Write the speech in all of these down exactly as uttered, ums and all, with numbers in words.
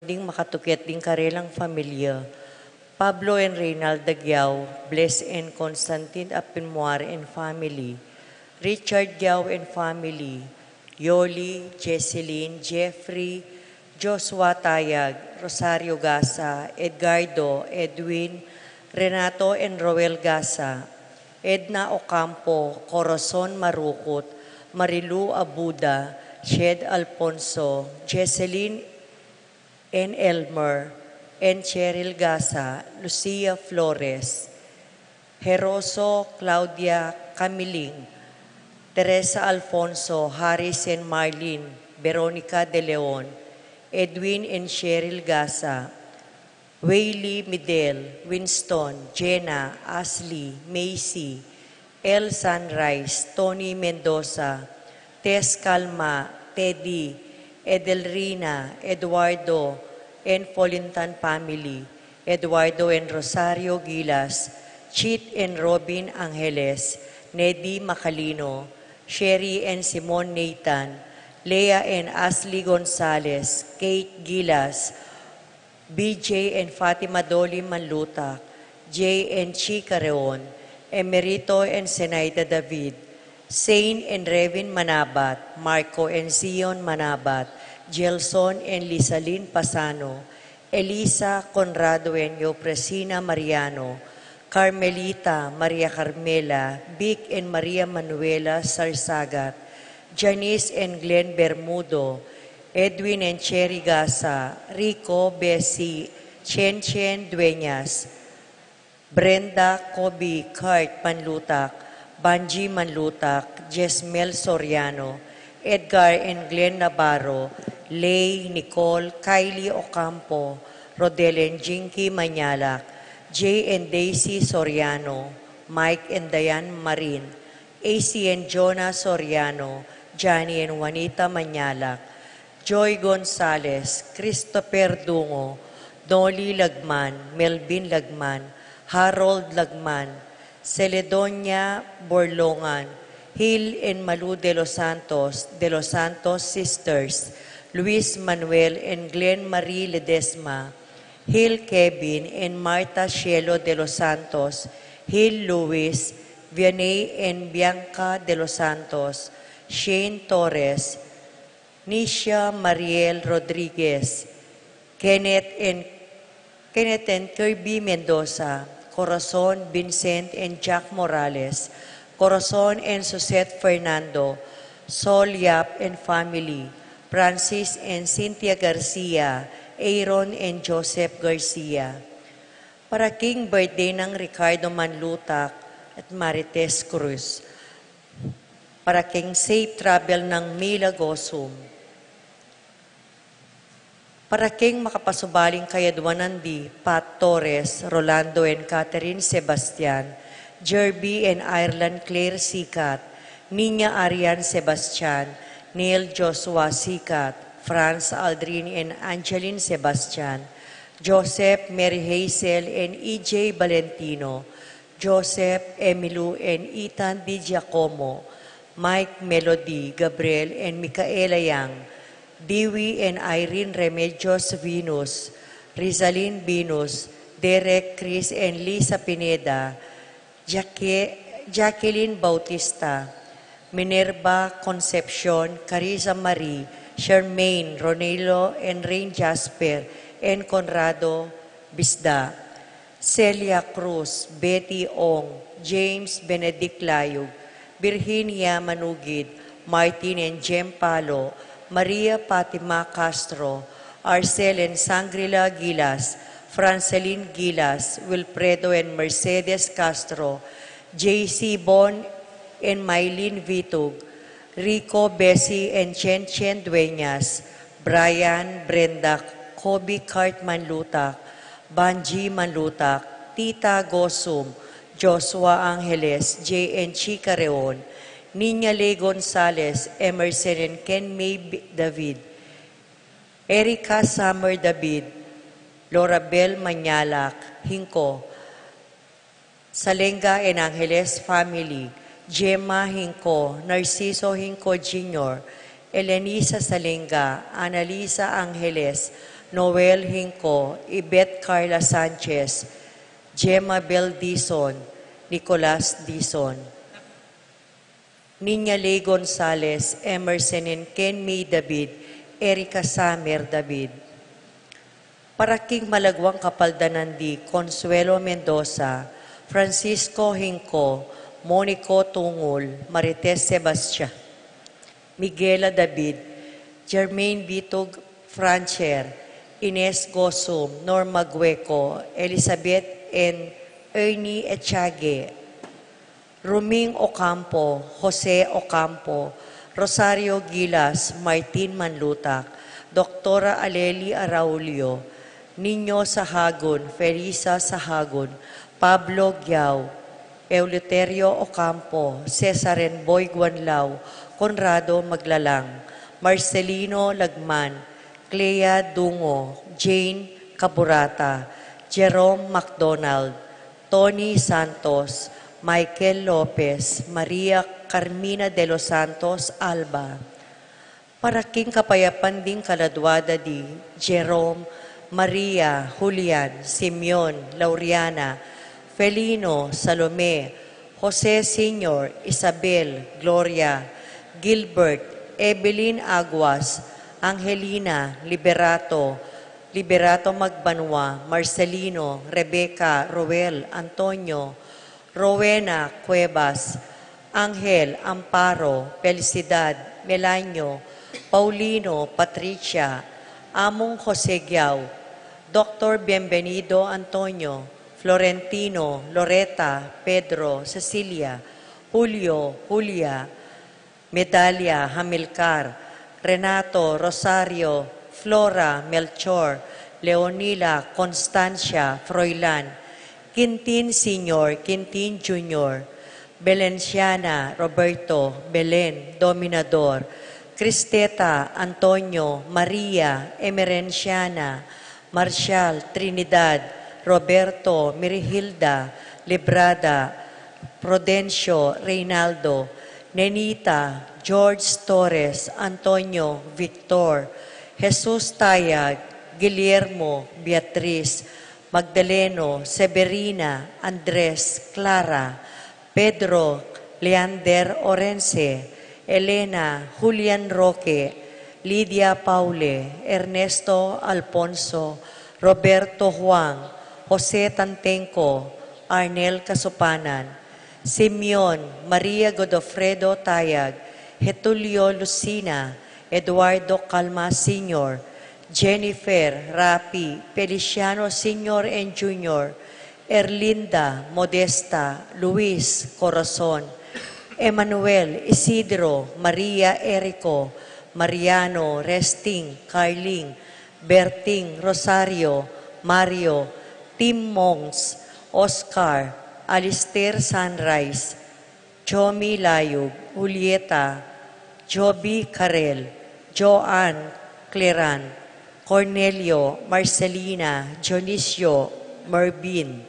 ding makatukyat ding karelang familia. Pablo and Reynalda Giao, Bless and Constantine Apinmuar and family. Richard Giao and family. Yoli, Jesseline, Jeffrey, Joshua Tayag, Rosario Gasa, Edgardo, Edwin, Renato and Roel Gasa, Edna Ocampo, Corazon Marukut, Marilu Abuda, Shed Alfonso, Jesseline and Elmer, and Cheryl Gasa, Lucia Flores, Heroso Claudia Camiling, Teresa Alfonso, Harris and Marlene, Veronica De Leon, Edwin and Cheryl Gasa, Waylee Midel, Winston, Jenna, Ashley, Macy, El Sunrise, Tony Mendoza, Tess Calma, Teddy, Edelrina, Eduardo, and Folintan family, Eduardo and Rosario Gilas, Chit and Robin Angeles, Nedy Macalino, Sherry and Simon Nathan, Leah and Ashley Gonzalez, Kate Gilas, B J and Fatima Dolly Manlutak, Jay and Chica Reon, Emerito and Zenaida David, Zane and Revin Manabat, Marco and Zion Manabat, Gelson and Lizalyn Pasano, Elisa Conrado and Eufresina Mariano, Carmelita, Maria Carmela, Vic and Maria Manuela Sarsagat, Janice and Glenn Bermudo, Edwin and Cherry Gasa, Rico, Bessie, Chen Chen Dueñas, Brenda, Kobe, Kurt Manlutak, Banji Manlutak, Jesmel Soriano, Edgar and Glenn Navarro, Lay, Nicole, Kylie Ocampo, Rodel and Jinky Manyalak, Jay and Daisy Soriano, Mike and Diane Marin, A C and Jonah Soriano, Johnny and Juanita Manyalak, Joy Gonzalez, Christopher Dungo, Noli Lagman, Melvin Lagman, Harold Lagman, Celedonia Borlongan, Hil and Malu De Los Santos, De Los Santos Sisters, Luis Manuel and Glenn Marie Ledesma, Hil Kevin and Martha Cielo De Los Santos, Hil Luis, Vianey and Bianca De Los Santos, Shane Torres, Nisha Mariel Rodriguez, Kenneth and, Kenneth and Kirby Mendoza, Corazon, Vincent and Jack Morales, Corazon and Suzette Fernando, Sol Yap and family, Francis and Cynthia Garcia, Aaron and Joseph Garcia. Para king birthday nang Ricardo Manlutak at Marites Cruz. Para king safe travel nang Mila Gosum. Para king makapasubaling kayadwanan di Pat Torres, Rolando and Catherine Sebastian, Jerby and Ireland Claire Sikat, Nina Arian Sebastian, Neil Joshua Sikat, Franz Aldrin and Angeline Sebastian, Joseph, Mary Hazel and E J Valentino, Joseph, Emilu and Ethan Di Giacomo, Mike, Melody, Gabriel and Micaela Yang, Dewey and Irene Remedios Venus, Rizalin Venus, Derek, Chris and Lisa Pineda, Jacque-, Jacqueline Bautista, Minerva Concepcion, Carissa Marie, Charmaine, Ronelo and Rain Jasper and Conrado Bisda, Celia Cruz, Betty Ong, James Benedict Layug, Virginia Manugid, Martin and Jem Palo, Maria Fatima Castro, Arcel and Sangrila Gilas, Francelin Gilas, Wilfredo and Mercedes Castro, J C Bon and Mylene Vitug, Rico, Bessie and Chen Chen Dueñas, Brian, Brenda, Kobe Kurt Manlutak, Banji Manlutak, Tita Gosum, Joshua Angeles, J and Chica Reon, Nina Ley Gonzalez, Emerson and Ken May B-, David, Erica Summer David, Lorabel Manyalak, Hinco, Salenga and Angeles family, Gemma Hinco, Narciso Hinco Junior, Elenisa Salenga, Annalisa Angeles, Noel Hinco, Ibet Carla Sanchez, Gemma Bel Dizon, Nicolas Dizon. Niña Ley Gonzalez, Emerson and Ken May David, Erica Samer David. Para king malagwang kapaldanan di Consuelo Mendoza, Francisco Hinco, Monico Tungul, Marites Sebastian, Miguela David, Germaine Bitug Francher, Ines Gosum, Norma Gueco, Elizabeth and Ernie Echage, Ruming Ocampo, Jose Ocampo, Rosario Gilas, Martin Manlutak, Doktora Aleli Araulio, Nino Sahagun, Felisa Sahagun, Pablo Giao, Eleuterio Ocampo, Cesar and Boy Guanlao, Conrado Maglalang, Marcelino Lagman, Clea Dungo, Jane Caburata, Jerome MacDonald, Tony Santos, Michael Lopez, Maria Carmina de los Santos Alba. Para king kapayapan ding kaladua da di Jerome, Maria, Julian, Simeon, Lauriana, Felino, Salome, Jose Senior, Isabel, Gloria, Gilbert, Evelyn Aguas, Angelina, Liberato, Liberato Magbanua, Marcelino, Rebecca, Roel, Antonio, Rowena Cuevas, Angel, Amparo, Felicidad, Melanio, Paulino, Patricia, Among Jose Giao, Doktor Bienvenido Antonio, Florentino, Loreta, Pedro, Cecilia, Julio, Julia, Medalia, Hamilcar, Renato, Rosario, Flora, Melchor, Leonila, Constancia, Froilan, Quintin Senior, Quintin Junior, Belenciana, Roberto, Belen, Dominador, Cristeta, Antonio, Maria, Emerenciana, Marshall, Trinidad, Roberto, Mirihilda, Librada, Prudencio, Reynaldo, Nenita, George Torres, Antonio, Victor, Jesus Tayag, Guillermo, Beatriz, Magdaleno, Severina, Andres, Clara, Pedro, Leander Orense, Elena, Julian Roque, Lydia Paule, Ernesto Alfonso, Roberto Juan, Jose Tantenco, Arnel Casupanan, Simeon, Maria Godofredo Tayag, Getulio Lucina, Eduardo Calma Senior, Jennifer, Rapi, Feliciano Senior and Junior, Erlinda, Modesta, Luis, Corazon, Emmanuel, Isidro, Maria, Erico, Mariano, Resting, Carling, Berting, Rosario, Mario, Tim Mongs, Oscar, Alistair Sunrise, Jomi Layug, Julieta, Joby Carel, Joanne Cleran, Cornelio, Marcelina, Dionisio, Mervin,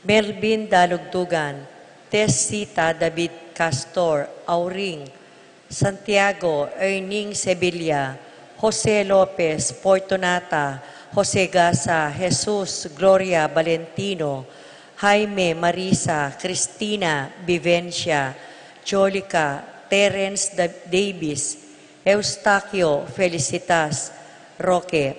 Melvin Dalugdugan, Tessita David Castor, Auring, Santiago Erning Sevilla, Jose Lopez, Fortunata, Jose Gasa, Jesus, Gloria Valentino, Jaime, Marisa, Cristina, Vivencia, Jolica, Terence Da-, Davis, Eustaquio, Felicitas, Roque,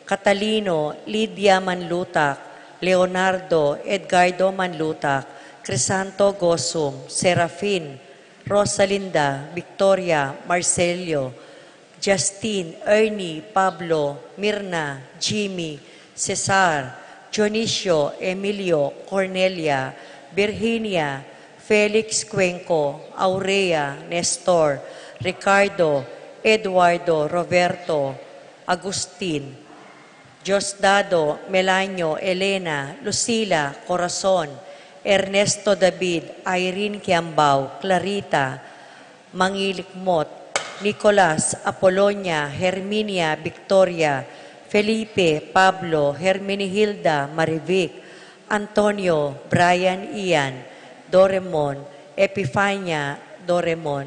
Catalino, Lydia Manlutac, Leonardo, Edgardo Manlutac, Crisanto Gosum, Serafin, Rosalinda, Victoria, Marcelio, Justin, Ernie, Pablo, Mirna, Jimmy, Cesar, Dionisio, Emilio, Cornelia, Virginia, Felix Cuenco, Aurea, Nestor, Ricardo, Eduardo, Roberto, Agustin, Diosdado, Melanio, Elena, Lucila, Corazon, Ernesto David, Irene Kiambao, Clarita, Mangilikmot, Nicolas, Apolonia, Herminia, Victoria, Felipe, Pablo, Herminihilda, Marivic, Antonio, Brian, Ian, Doremon, Epifania, Doremon,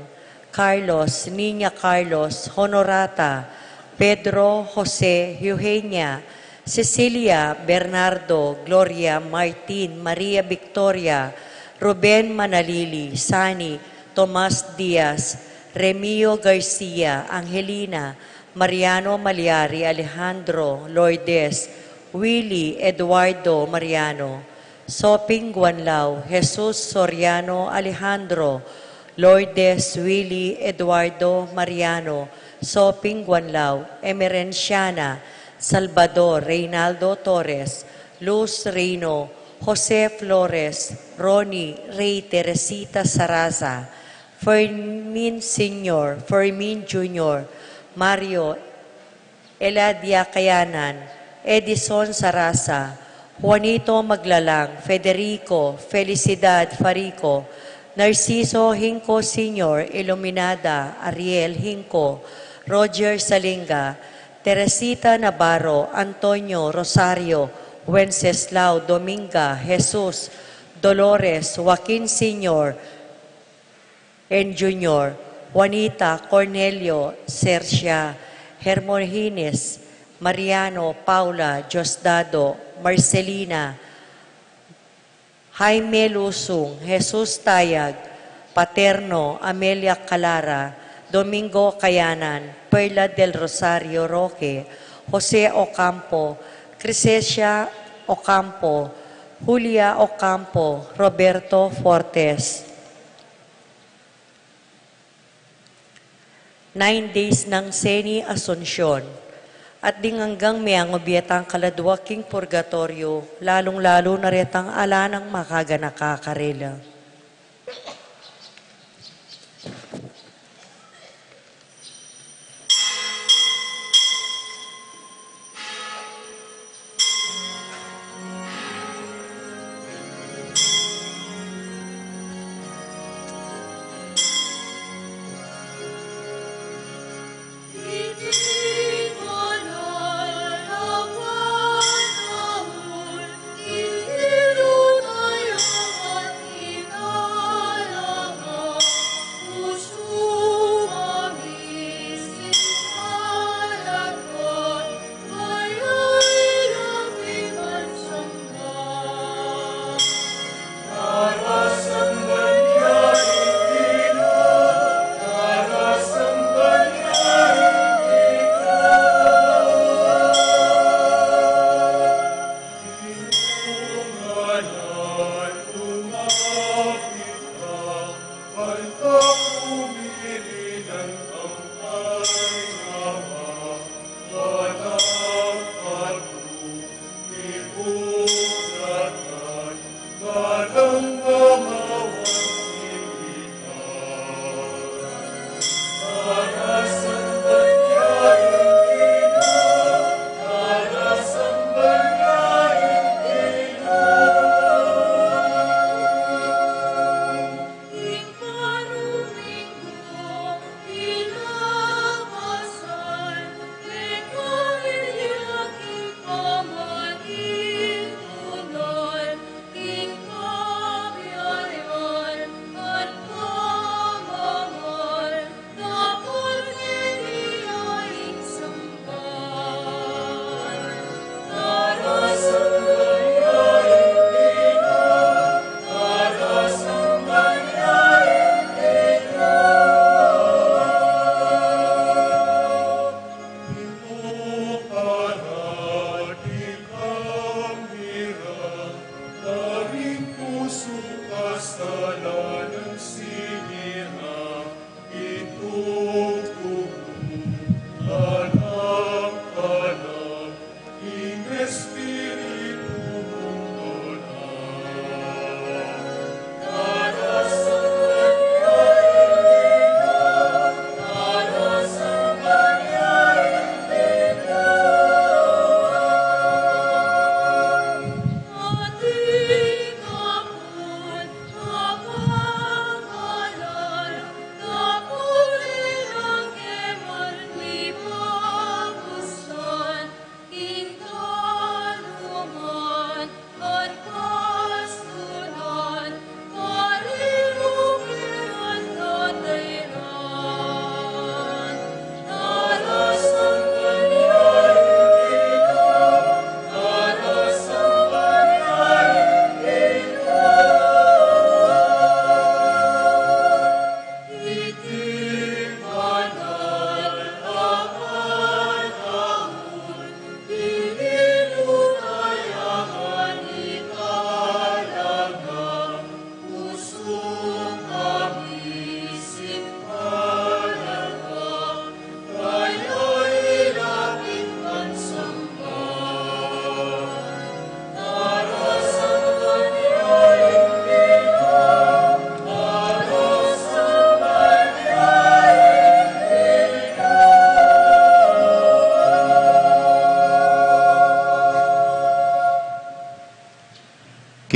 Carlos, Niña Carlos, Honorata, Pedro, Jose, Eugenia, Cecilia, Bernardo, Gloria, Martin, Maria Victoria, Ruben Manalili, Sani, Tomas Diaz, Remio Garcia, Angelina, Mariano Maliari, Alejandro, Lourdes, Willy, Eduardo, Mariano, Soping Guanlao, Jesus Soriano, Alejandro, Lourdes, Willy, Eduardo, Mariano, Soping Guanlao, Emerenciana, Salvador, Reynaldo Torres, Luz Reino, Jose Flores, Ronnie, Rey, Teresita Saraza, Fermin Senior, Fermin Junior, Mario, Eladia Kayanan, Edison Saraza, Juanito Maglalang, Federico, Felicidad Farico, Narciso Hinco Senior, Iluminada, Ariel Hinco, Roger Salinga, Teresita Navarro, Antonio Rosario, Wenceslao Dominga, Jesus, Dolores, Joaquin Senior, N Junior, Juanita, Cornelio, Sercia, Hermogines, Mariano, Paula, Diosdado, Marcelina, Jaime Lusung, Jesus Tayag, Paterno, Amelia Calara, Domingo Kayanan, Perla del Rosario Roque, Jose Ocampo, Crescencia Ocampo, Julia Ocampo, Roberto Fortes. Nine days nang Seni Asuncion. At ding anggang meangu bie tang kaladua king purgatoryo, lalung-lalu na retang ala nang makaganaka karela.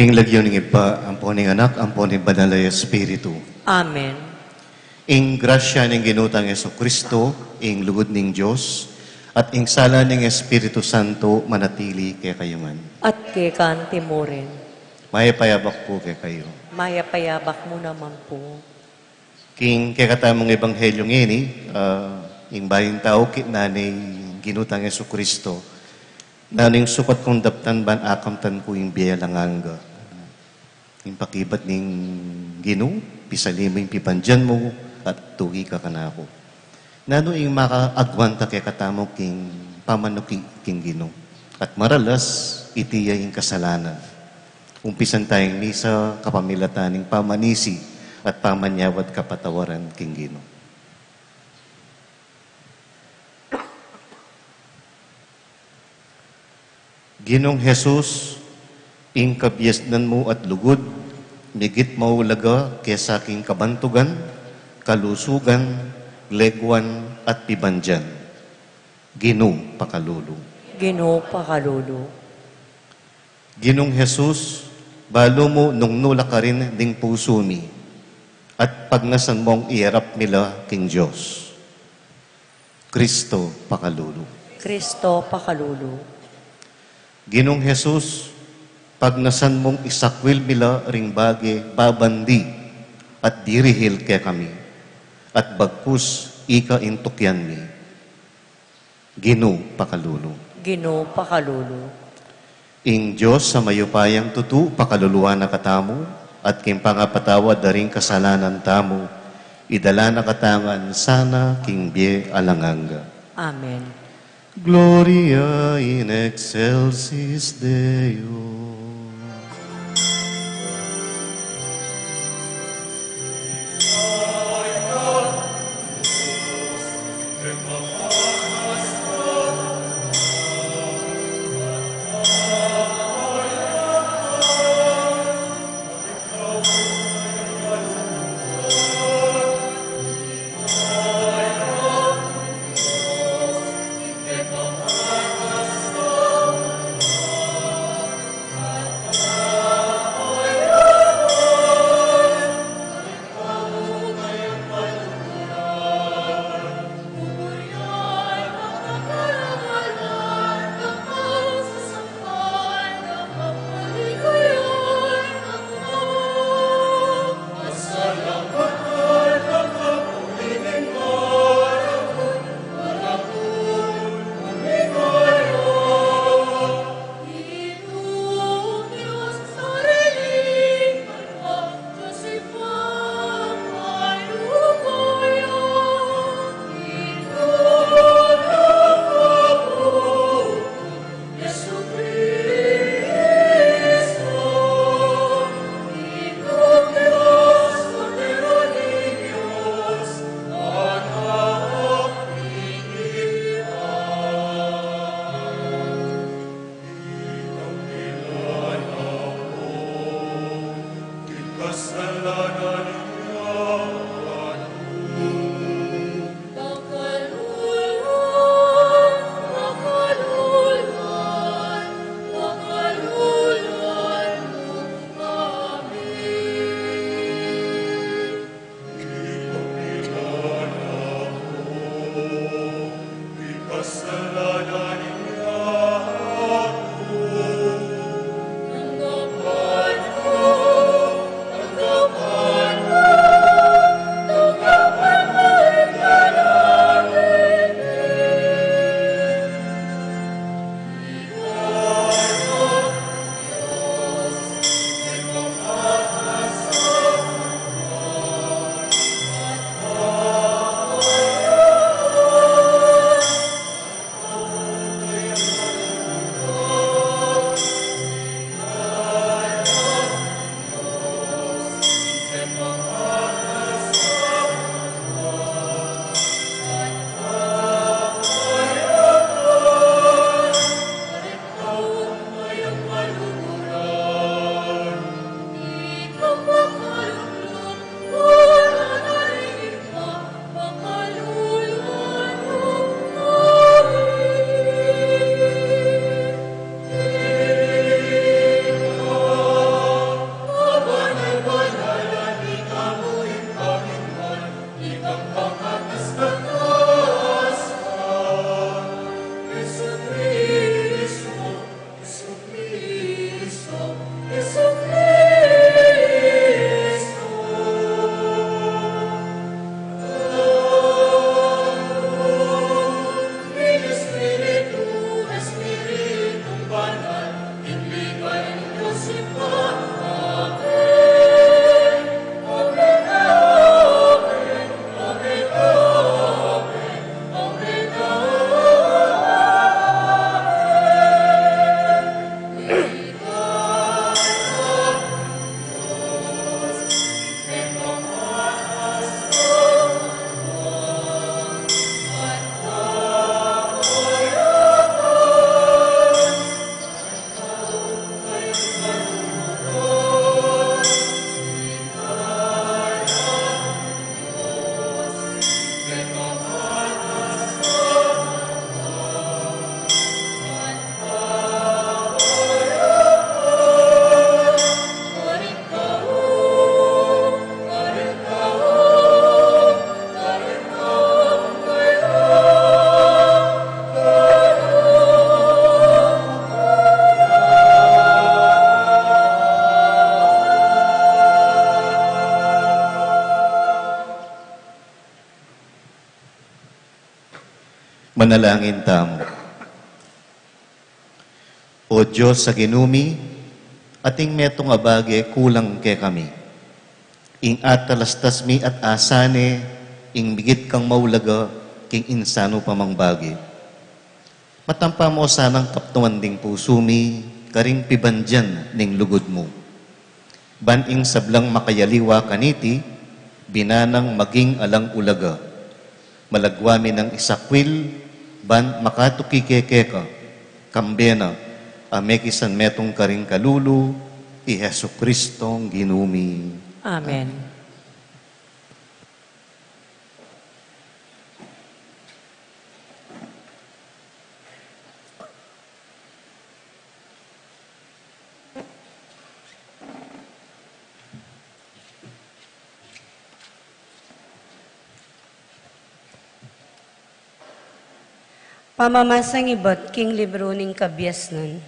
Ing lagyu ning Ibpa, ampo ning Anak, ampo ning Banal a Espiritu. Amen. Ing grasya ning Ginu tang Jesucristo, ing lugud ning Dios, at ing sala ning Espiritu Santo manatili kekayu ngan. At keka naman murin. Mayap a abak pu kekayu. Mayap a abak mu naman pu. King kekatamung ebanghelyo ngeni, ah, ing bayung tau kitnan ne ing Ginu tang Jesucristo, nanu ing sukat kung daptan ban akamtan ku ing bie alang angga. Ing pakibat ning Ginu, pisali mu ing pibandian mu, at tuki ka kanaku. Nanu ing makaagwanta kekatamu king pamanuki king Ginu? At maralas, iti ya ing kasalanan. Umpisan taya ing misa kapamilatan ning pamanisi at pamanyawad kapatawaran king Ginu. Ginung Jesus, ing kabiasnan mu at lugud, migit maulaga kesa king kabantugan, kalusugan, leguan, at pibandian. Ginu, pakalulu. Ginu, pakalulu. Ginung Jesus, balu mu nung nu la karin ding pusu mi, at pagnasan mung iarap mi la king Dios. Kristo, pakalulu. Kristo, pakalulu. Ginung Jesus, pagnasan mung isakwil mi la ring bage babandi at dirihil kekami, at bagkus ika ing tukyan mi. Ginu, pakalulu. Ginu, pakalulu. Ing Dios a mayupayang tutu, pakaluluan na katamu, at king pangapatawad da ring kasalanan tamu, idala na katamu ngan sana king bie alang angga. Amen. Gloria in excelsis Deo. Manalangin tamu. O Dios a Ginu mi, ating metung a bage kulang kekami. Ing atalastas mi at asane, ing migit kang maulaga, king insanu pa mang bage. Matampa mu sanang kapnuan ding pusu mi, karing pibandian ning lugud mu. Ban ing sablang makayaliwa kaniti, binanang maging alang ulaga. Malagwa mi nang isakwil, ban makatuki keka, kambe na, a mekisan metung karing kalulu, i Jesucristong Ginu mi. Amen. Pamamasang ibat king libru ning kabiasnan.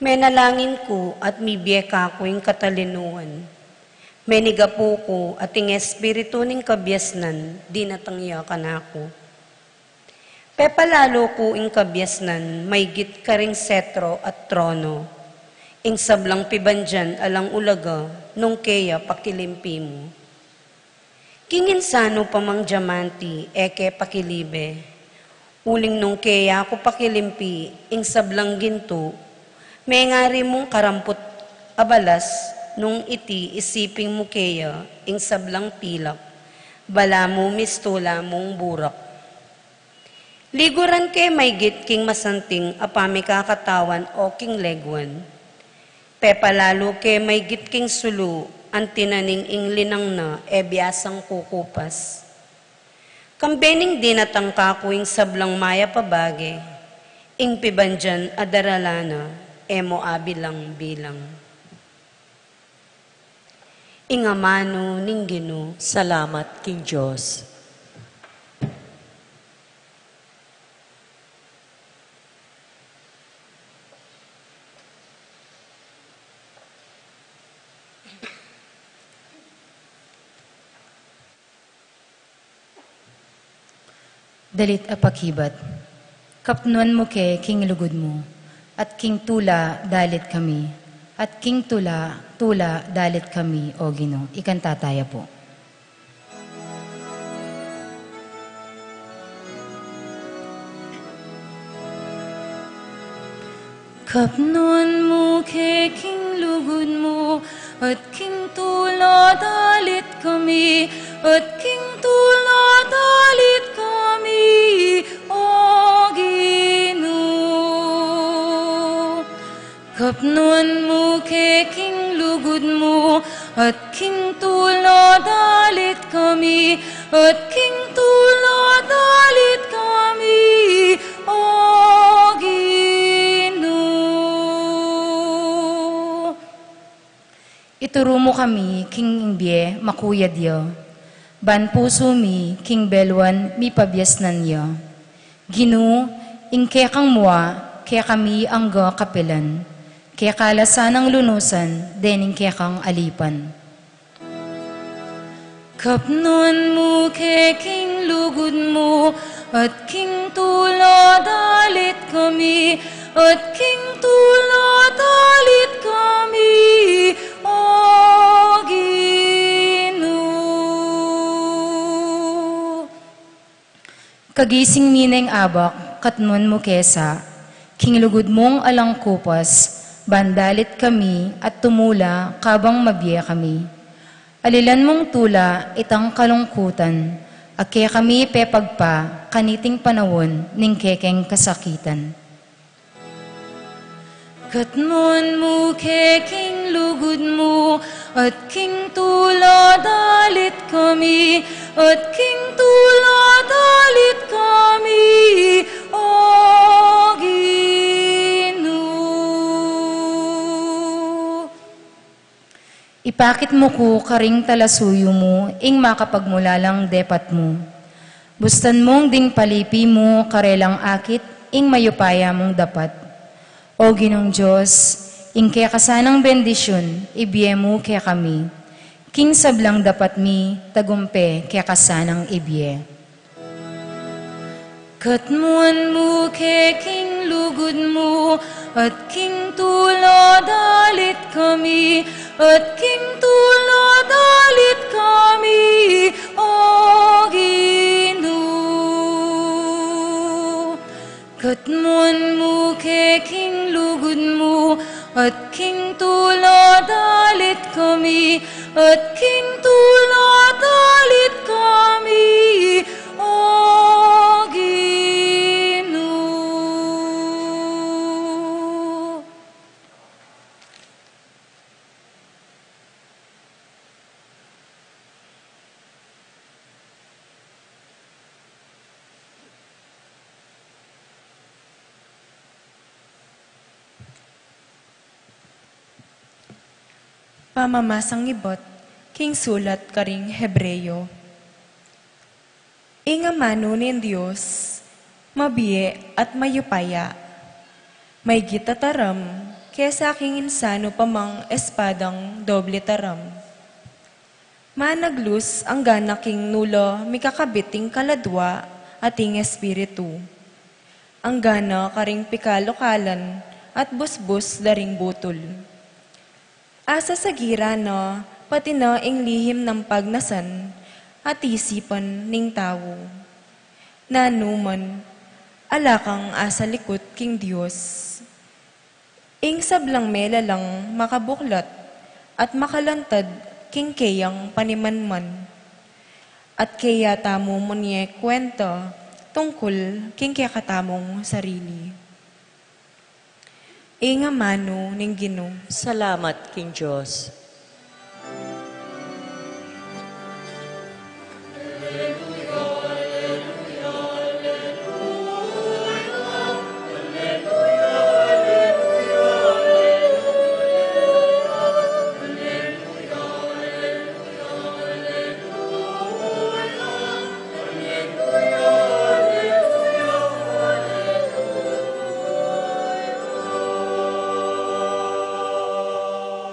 Menalangin ku at mibie kaku ing katalinuan. Menigapu ku at ing espiritu ning kabiasnan dinatang ya kanaku. Pepalalu ku ing kabiasnan maygit karing setro at trono, ing sablang pibandian alang ulaga nung keya pakilimpi mu. King insanu pa mang diamante e ke pakilibe, uling nung keya ku pakilimpi ing sablang gintu, mengari mung karamput a balas nung iti isiping mu keya ing sablang pilak, balamu mistula mung burak. Liguran ke maygit king masanting a pamikakatawan o king leguan. Pepalalu ke maygit king sulu, anti na ning ing linang na e biasang kukupas. Kambe ning dinatang kaku ing sablang mayap a bage, ing pibandian a daralan na e mu abilang-bilang. Ing amanu ning Ginu. Salamat king Dios. Dalit a pakibat. Kapnuan mu ke king lugud mu, at king tula dalit kami, at king tula, tula dalit kami, O Ginu. Ikanta taya pu. Kapnuan mu ke king lugud mu, at king tula dalit kami, at king tula dalit kami, O Ginu. Kapnuan mu ke king lugud mu, at king tula dalit kami, at king tula dalit kami, O Ginu. Ituru mu kami king bie makuyad ya, ban pusu mi king beluan mipabiasnan ya. Ginu, ing kekang mua, kekami angga kapilan, keka la sanang lunusan dening kekang alipan. Kapnuan mu ke king lugud mu, at king tula dalit kami, at king tula dalit kami, O Ginu. Kagising mi neng abak, katnuan mu ke sa, king lugud mung alang kupas, ban dalit kami at tumula kabang mabie kami. Alilan mung tula itang kalungkutan, a kekami pepagpa kaniting panaun ning kekeng kasakitan. Katnuan mu ke king lugud mu, at king tula dalit kami, at king tula dalit kami, O Ginu. Ipakit mu ku karing talasuyu mu ing makapagmulalang depat mu. Bustan mung ding palipi mu karelang akit ing mayupaya mung dapat. O Ginung Dios, ing keka sanang bendisyun ibie mu kekami. King sablang dapat mi tagumpe keka sanang ibie. Katmuan mu ke king lugud mu, at king tula dalit kami, at king tula dalit kami, O Ginu. Katmuan mu ke king lugud mu, at king tula dalit kami, at king tula dalit kami, O Ginu. Pamamasang ibat king sulat karing Hebreo. Ing amanu ning Dios, mabie at mayupaya, maigit a taram kesa king insanu pa mang espadang doble taram. Managlus anggana king nu la mikakabit ing kaladua at ing espiritu, anggana karing pikalukalan at busbus da ring butul. Asasagiran na pati na ing lihim nang pagnasan at isipan ning tau. Nanu man, ala kang asalikut king Dios. Ing sablang melalang makabuklat at makalantad king keyang panimanman, at keya tamu mu ne kuwenta tungkul king kekatamung sarili. Ing amanu ning Ginu. Salamat king Dios.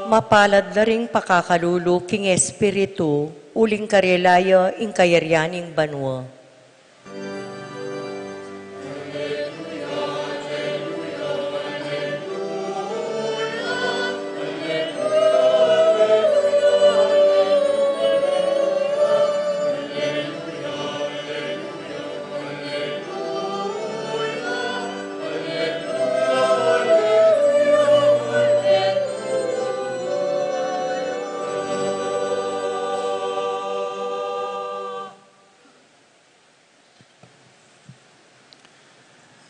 Mapalad la ring pakakalulu king Espiritu, uling karela ya ing kayarian ning banua.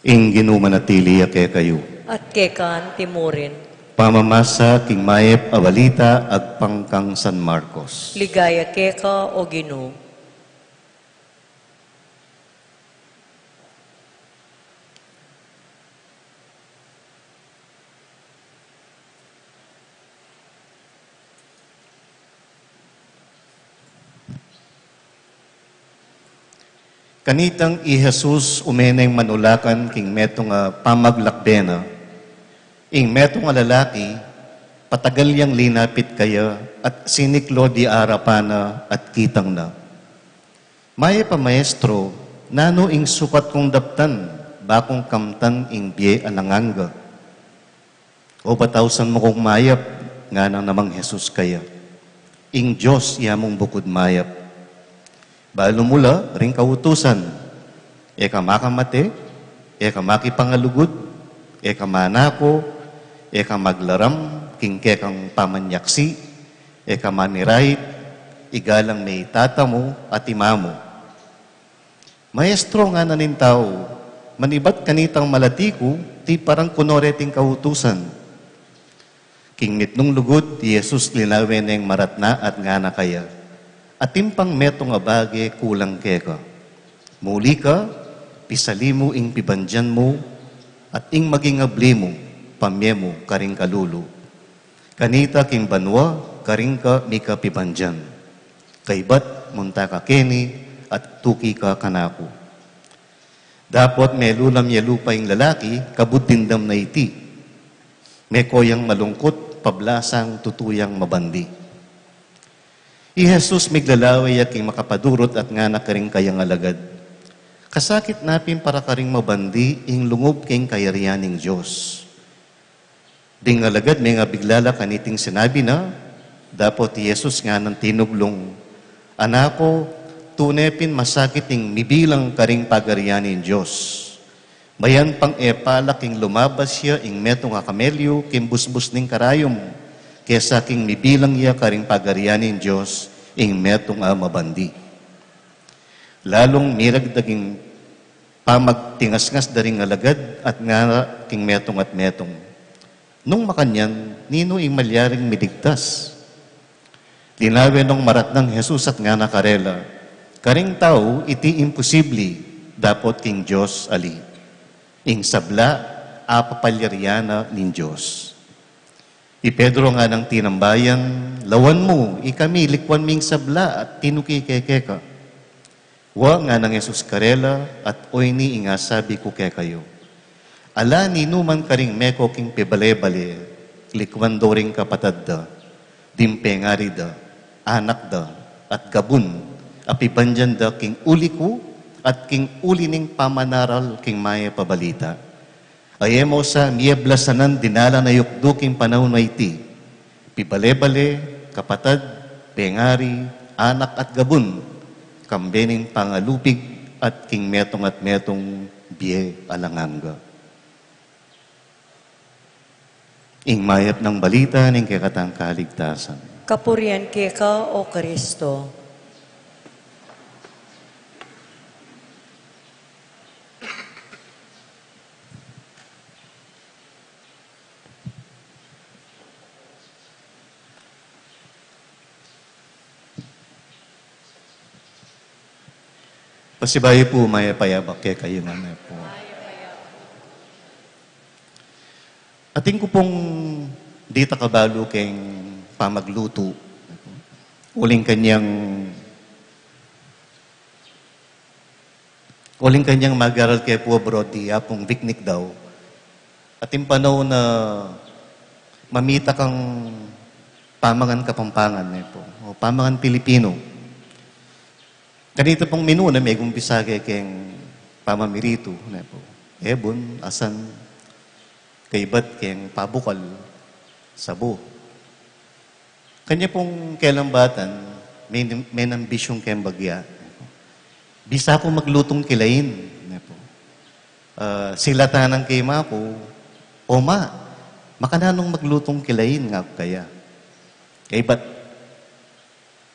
Ing Ginu manatili ya kekayu. At keka antimurin. Pamamasa king mayap a balita agpang kang San Marcos. Ligaya keka, O Ginu. Kanitang i Jesus ume neng manulakan king metung a pamaglakbe na, ing metung a lalaki patagal yang linapit kaya at siniklo di arapan na at kitang na. Mayap a Maestro, nanu ing sukat kung daptan, ba kung kamtan ing bie alang angga? O patausan mu kung mayap, ngana namang Jesus kaya. Ing Dios ya mung bukud mayap. Balu mu la ring kautusan, e ka makamate, e ka makipangalugud, e ka manako, e ka maglaram king kekang pamanyaksi, e ka manirait, igalang me i tata mu at i mama mu. Maestro, ngana ning tau, manibat kanitang malati ku, tiparan ku no reting kautusan. King mitmung lugud, i Jesus linawe neng maratna at ngana kaya, atin pang metung a bage kulang keka. Muli ka, pisali mu ing pibandian mu, at ing maging abli mu, pamie mu karing kalulu. Kanita king banua, karing ka mika pibandian. Kaybat, munta ka keni, at tuki ka kanaku. Dapot melulam ya lupa ing lalaki, kabud dimdam na iti. Meko yang malungkut, pablasang tutu yang mabandi. I Jesus miglalawe ya king makapadurut at ngana karing kayang alagad, Kasakit na pin para karing mabandi ing lungub king kayarian ning Dios. Ding alagad mengabigla la kaniting sinabi na, dapot i Jesus nganang tinuglung, "Anak ku, tune pin masakit ing mibilang karing pagarian ning Dios. Mayan pang e pa la king lumabas ya ing metung a kamelyu king busbus ning karayum, kesa king mibilang ya karing pagarian ning Dios ing metung a mabandi." Lalung miragdag ing pamagtingasngas da ring alagad at ngara king metung at metung, "Nung makanyan, ninu ing malyaring miligtas?" Linawe nong maratnang Jesus at ngana karela, "Karing tau iti imposibli, dapot king Dios ali. Ing sabla, apapalyarian na ning Dios." I Pedro nganang tinambayan, "Lawan mu, ikami, likwan ming sabla at tinuki ke keka." Wa, nganang Jesus karela, "At oyni ing asabi ku kekayu, ala ninuman karing meko king pibale-bale, likwan do ring kapatad da, ding pengari da, anak da, at gabun, a pibandian da king uli ku, at king uli ning pamanaral king mayap a balita. Ay e mo sa miyablasanan dinalan a yukdu king panaun a iti, pibale-bale, kapatad, pengari, anak at gabun, kambe ning pangalupig at king metung at metung bie alang angga." Ing mayap nang balita ning kekatang kaligtasan. Kapurian keka, O Kristo. Pasibayu pu, mayap a yabak kekayu ngan pu. Atin ku pung ditak a balu keng pamaglutu. Uling kanyang Uling kanyang mag-aral ke pu abroad, di Apung Vicnic daw. Atin panaun a mamita kang pamangan Kapampangan, ne pu, o pamangan Pilipino. Kanita pung minuna, megumpisa ke keng pamamiritu, ne pu. Ebun, asan, kaybat keng pabukal, sabu. Kanya pung kelambatan, me-, menambisyung keng bagya. Bisa ku maglutung kilain, ne pu. Ah, silatan nang keng ima ku, "O ma, makananung maglutung kilain?" ngaku kaya. Kaybat,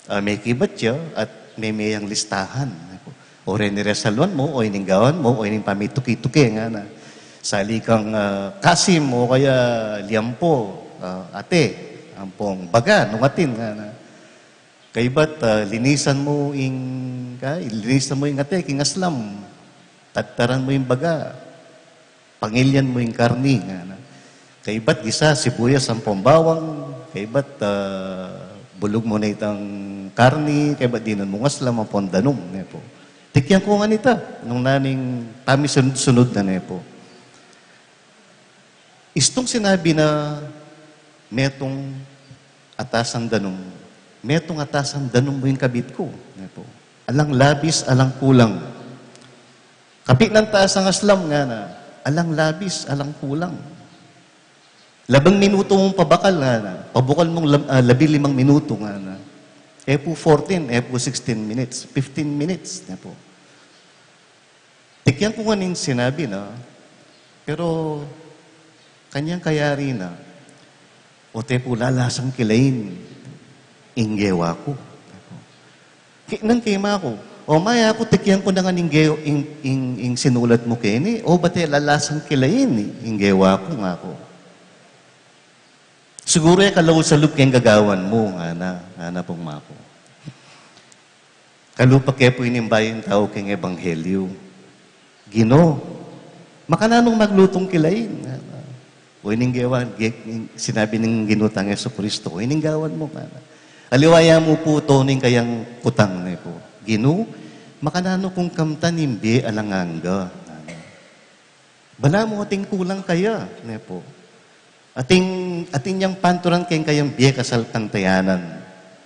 ah, mekibat ya at meme yang listahan, ne pu. O reni resaluan mu, o ining gawan mu, o ining pamituki-tuki, ngana. Sali kang, ah, kasim, o kaya liampo, ah, ate, ampong baga, nung atin, ngana. Kaybat, ah, linisan mu ing, ka, linisan mu ing ate king aslam. Tadtaran mu ing baga. Pangilyan mu ing karni, ngana. Kaybat gisa sibuyas ampong bawang, kaybat, ah, bulug mu na itang karni, kaybat dinan mung aslam ampong danum, ne pu. Tikyan ku ngan ita, nung naning pamisunod-sunod na, ne pu. Istung sinabi na metung atasan danum, metung atasan danum mu ing kabit ku, ne pu. Alang labis, alang kulang. Kapit nang tasang aslam, ngana, alang labis, alang kulang. Labing minutu mung pabakal, ngana, pabukal mung lab-, ah, labi limang minutu, ngana. E pu fourteen, e pu sixteen minutes, fifteen minutes, ne pu. Tikyan ku ngan ing sinabi na, pero kanyang kayari na, "O te pu lalasang kilain ing gewa ku?" Ki-, nang kema ku, "O ma, e ku, tikyan ku na ngan ing ge-, ing, ing, ing sinulat mu keni, o ba te lalasang kilain ing gewa ku?" ngaku. "Siguru e ka laud salub keng gagawan mu," ngana, ngana pung ima ku. Kalupa ke pu inimbayu ing tau keng ebanghelyu. "Ginu, makananung maglutung kilain?" ngana. "O ining gewan, ge-, sinabi ning Ginu tang Jesucristo, o ining gawan mu," ngana. Aliwa ya mu pu tune ing kayang kutang, ne pu. "Ginu, makananu kung kamtan ing bie alang angga?" ngana. Balamu atin kulang kaya, ne pu. Atin, atin yang panturan keng kayang bie kasalpantayanan.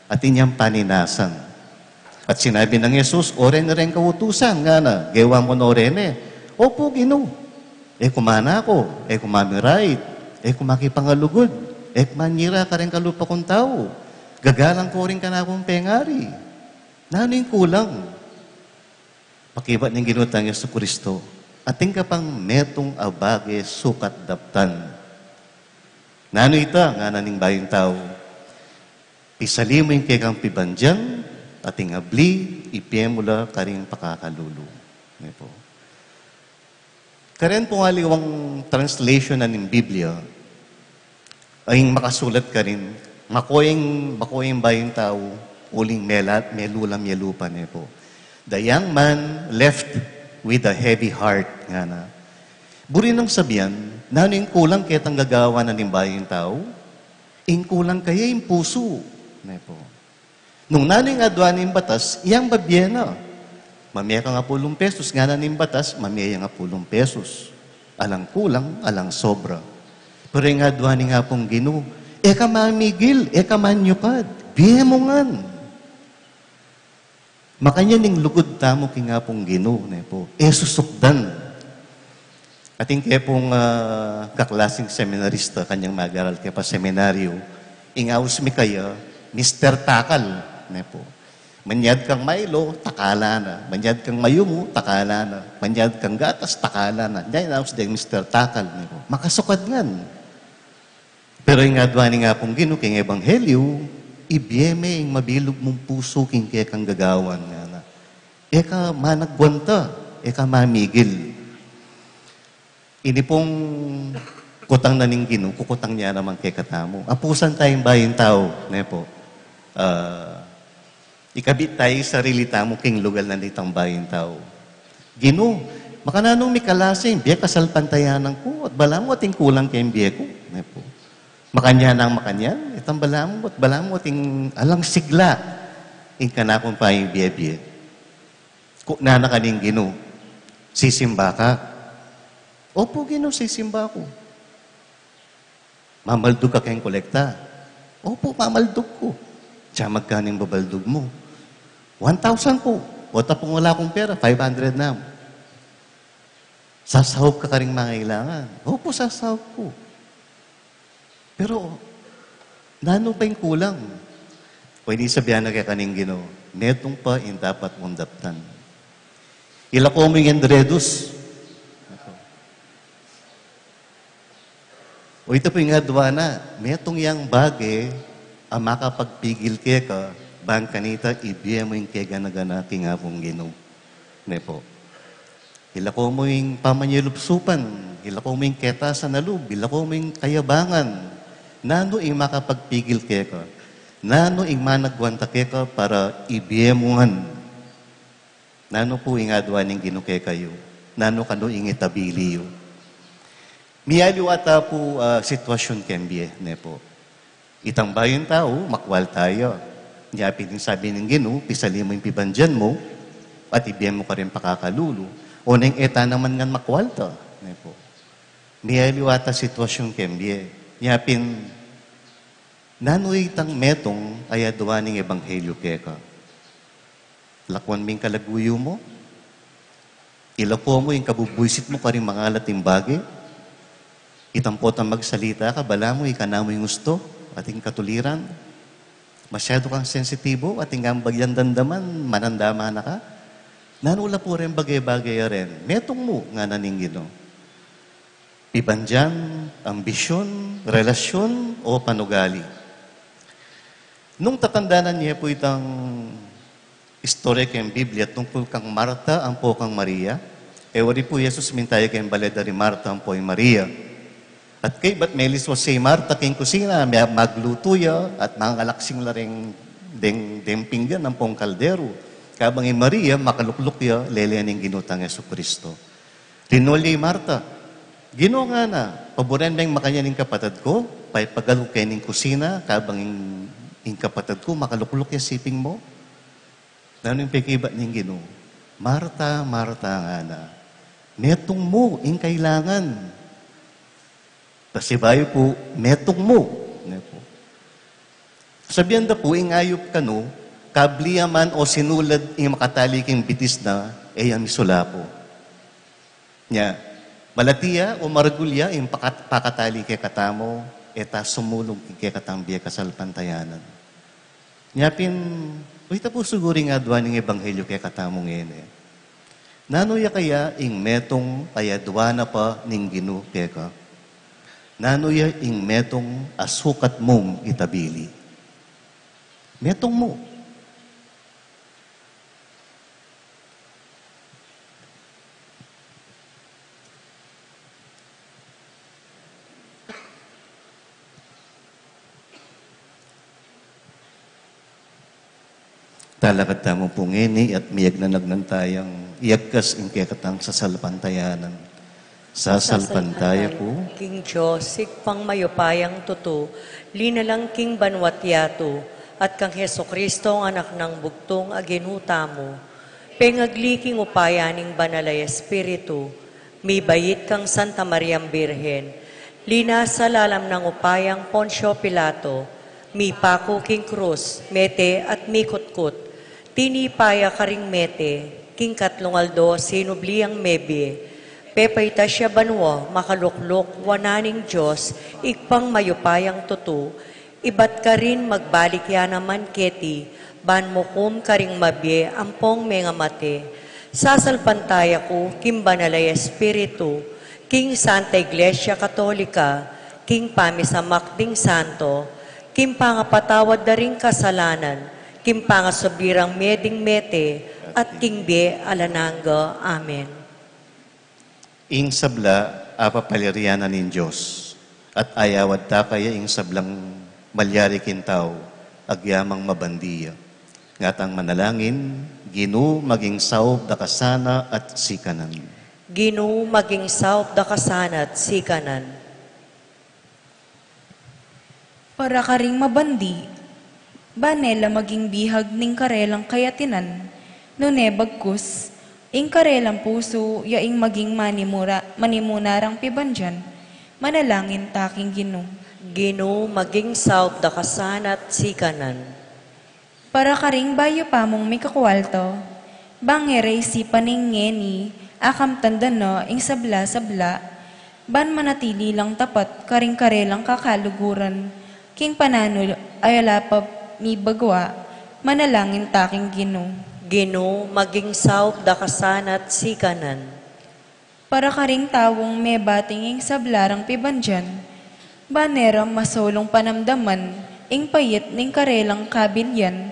Atin yang paninasan. At sinabi nang Jesus, "O reni reng kautusan," ngana. "Gewa mu no reni?" "Opu, Ginu." "E ku manako, e ku mamirait, e ku makipangalugud, e ku manyira kareng kalupa kung tau. Gagalang ku ring kanakung pengari. Nanu ing kulang?" Pakibat ning Ginu tang Jesucristo, "Atin ka pang metung a bage sukat daptan." "Nanu ita?" ngana ning bayung tau. "Pisali mu ing kekang pibandian, at ing abli, ibie mu la karing pakakalulu." Ne pu. Karen pung aliwang translation na ning Biblia, ay ing makasulat karin, makoying, makoying bayung tau, uling mela-, melula, melupa ne pu. "The young man left with a heavy heart," ngana. Buri nang sabian, nanu ing kulang ketang gagawan na ning bayung tau? Ing kulang kaya ing pusu, ne pu. Nung nanu ing adua ning batas, iyang babie na. "Mamie kang apulung pesos," ngana ning batas, mamie yang apulung pesos. Alang kulang, alang sobra. Pero ing adua ning Apung Ginu, "E ka mamigil, e ka manyukad, bie mu ngan." Makanyan ing lugud tamu king Apung Ginu, ne pu. E susukdan. Atin ke pung, ah, kaklasing seminarista, kanyang mag-aral ke pa seminaryo, ing aus mi kaya, Mister Takal, ne pu. Manyad kang Milo, takala na. Manyad kang mayumu, takala na. Manyad kang gatas, takala na. Nya ing aus deng Mister Takal, ne pu. Makasukad ngan. Pero ing adua ning Apung Ginu king ebanghelyo, "Ibie me ing mabilug mung pusu king kekang gagawan," ngana. "E ka managwanta, e ka mamigil." Ini pung kutang na ning Ginu, kukutang ne naman kekatamu. Apusan tayang bayung tau, ne pu. Ah, ikabit tayu ing sarili tamu king lugal na nitang bayung tau. "Ginu, makananu mung mikalasa ing bie kasalpantayanan ku, at balamu atin kulang keng bie ku?" ne pu. Makanyan nang makanyan, itang balamu, at balamu atin alang sigla ing kanakung pamibie-bie. Kutnan na ka ning Ginu, "Sisimba ka?" "Opu, Ginu, sisimba ku." "Mamaldug ka keng kolekta?" "Opu, mamaldug ku." "Tia magkanu ing babaldug mu?" "One thousand pu." "O, tapung wala kung pera, five hundred na." "Sasaup ka karing mangailangan?" "Opu, sasaup ku." "Pero nanu pa ing kulang?" "O, ini sabian na keka ning Ginu, metung pa ing dapat mung daptan. Ilako mu ing endredos." O, ita pu ing adua na, metung yang bage a makapagpigil keka, bang kanita ibie mu ing kegana-gana king Apung Ginu. Ne pu. Ilako mu ing pamanyalupsupan, ilako mu ing ketasan a lub, ilako mu ing kayabangan. Nanu ing makapagpigil keka? Nanu ing managwanta keka para ibie mu ngan? Nanu pu ing adua ning Ginu kekayu? Nanu kanu ing itabili yu? Miyaliwata pu, ah, sitwasyun keng bie, ne pu. Itang bayung tau, makwalta ya. Nya pin ing sabi ning Ginu, "Pisali mu ing pibandian mu, at ibie mu karing pakakalulu." O neng e ta naman ngan makwalta, ne pu. Miyaliwata sitwasyun keng bie. Nya pin, nanu itang metung a adua ning ebanghelyo keka? Lakuan mu ing kalaguyu mu? Ilako mu ing kabubuisit mu karing mangalat a bage? Itang potang magsalita ka, balamu ikana mu ing ustu at ing katuliran? Masyadu kang sensitibo at ing ambag yang damdaman, manandama na ka? Nanu la pu reng bage-bage a ren? Metung mu, ngana ning Ginu. Pibandian, ambisyun, relasyun, o panugali? Nung tatandanan ye pu itang istorya keng Biblia tungkul kang Marta ampo kang Maria, e wari pu Jesus minta ya keng bale da ri Marta ampo i Maria. At kaybat meliswas ya i Marta keng kusina, me-, maglutu ya, at mangalaksing la reng deng, deng pinggan ampong kaldero. Kabang i Maria, makalukluk ya, lele ning Ginu tang Jesucristo. Rinul ya i Marta, "Ginu," ngana, "paburen meng makanyan ing kapatad ku, paipagal ku keni king kusina, kabang ing, ing kapatad ku makalukluk ya siping mu?" Nanu ing pekibat ning Ginu? "Marta, Marta," ngana, "metung mu ing kailangan." Pasibayu pu, "Metung mu," ne pu. Sabian da pu, ing ayup kanu, kabli ya man o sinulad ing makatali king bitis na, e ya misulapu. Nya, malati ya o maragul ya ing pakat-, pakatali kekatamu, e ta sumulug king kekatang bie kasalpantayanan. Nya pin, o ita pu siguru ing adwan ning ebanghelyo kekatamu ngeni. Nanu ya kaya ing metung a adwan na pa ning Ginu keka? Nanu ya ing metung a sukat mung itabili? Metung mu. Talakad tamu pu ngeni at miyagnanagnan tayang iyagkas ing kekatang sasalpantayanan. Sasalpantaya ku king Dios, Ibpang mayupayang tutu, linalang king banua't yatu, at kang Jesucristo, a Anak nang bugtung, a Ginu tamu, pengagli king upaya ning Banal a Espiritu, mibait kang Santa Mariang Birhen, linasa lalam nang upayang Poncio Pilato, mipaku king krus, mete at mikutkut, tinipa ya karing mete, king katlung aldo sinubli yang mebie, pepaitas ya banua, makalukluk wanan ning Dios, Ibpang mayupayang tutu, ibat karin magbalik ya naman keti, ban mukum karing mabie ampong mengamate. Sasalpantaya ku king Banal a Espiritu, king Santa Iglesia Katolika, king pamisamak ding santo, king pangapatawad da ring kasalanan, king pangasubli rang mie ding mete, at king bie alang angga. Amen. Ing sabla a papalirian na ning Dios, at ayawad ta kaya ing sablang malyari king tau, agyamang mabandi ya. Ngatang manalangin, Ginu, maging saup da ka sana at sikanan. Ginu, maging saup da ka sana at sikanan. Para karing mabandi, bane la maging bihag ning karelang kayatinan, nune bagkus, ing karelang pusu ya ing maging manimura-, manimuna rang pibandian, manalangin ta king Ginu. Ginu, maging saup da ka sana at sikanan. Para karing bayu pa mung mikakualto, bang e ra isipan ing ngeni a kamtan da na ing sabla-sabla, ban manatili lang tapat karing karelang kakaluguran, king pananu a ala pa mibagua, manalangin ta king Ginu. Ginu, maging saup da ka sana at sikanan. Para karing taung mebating ing sabla rang pibandian, bane ra masulung panamdaman ing pait ning karelang kabilian,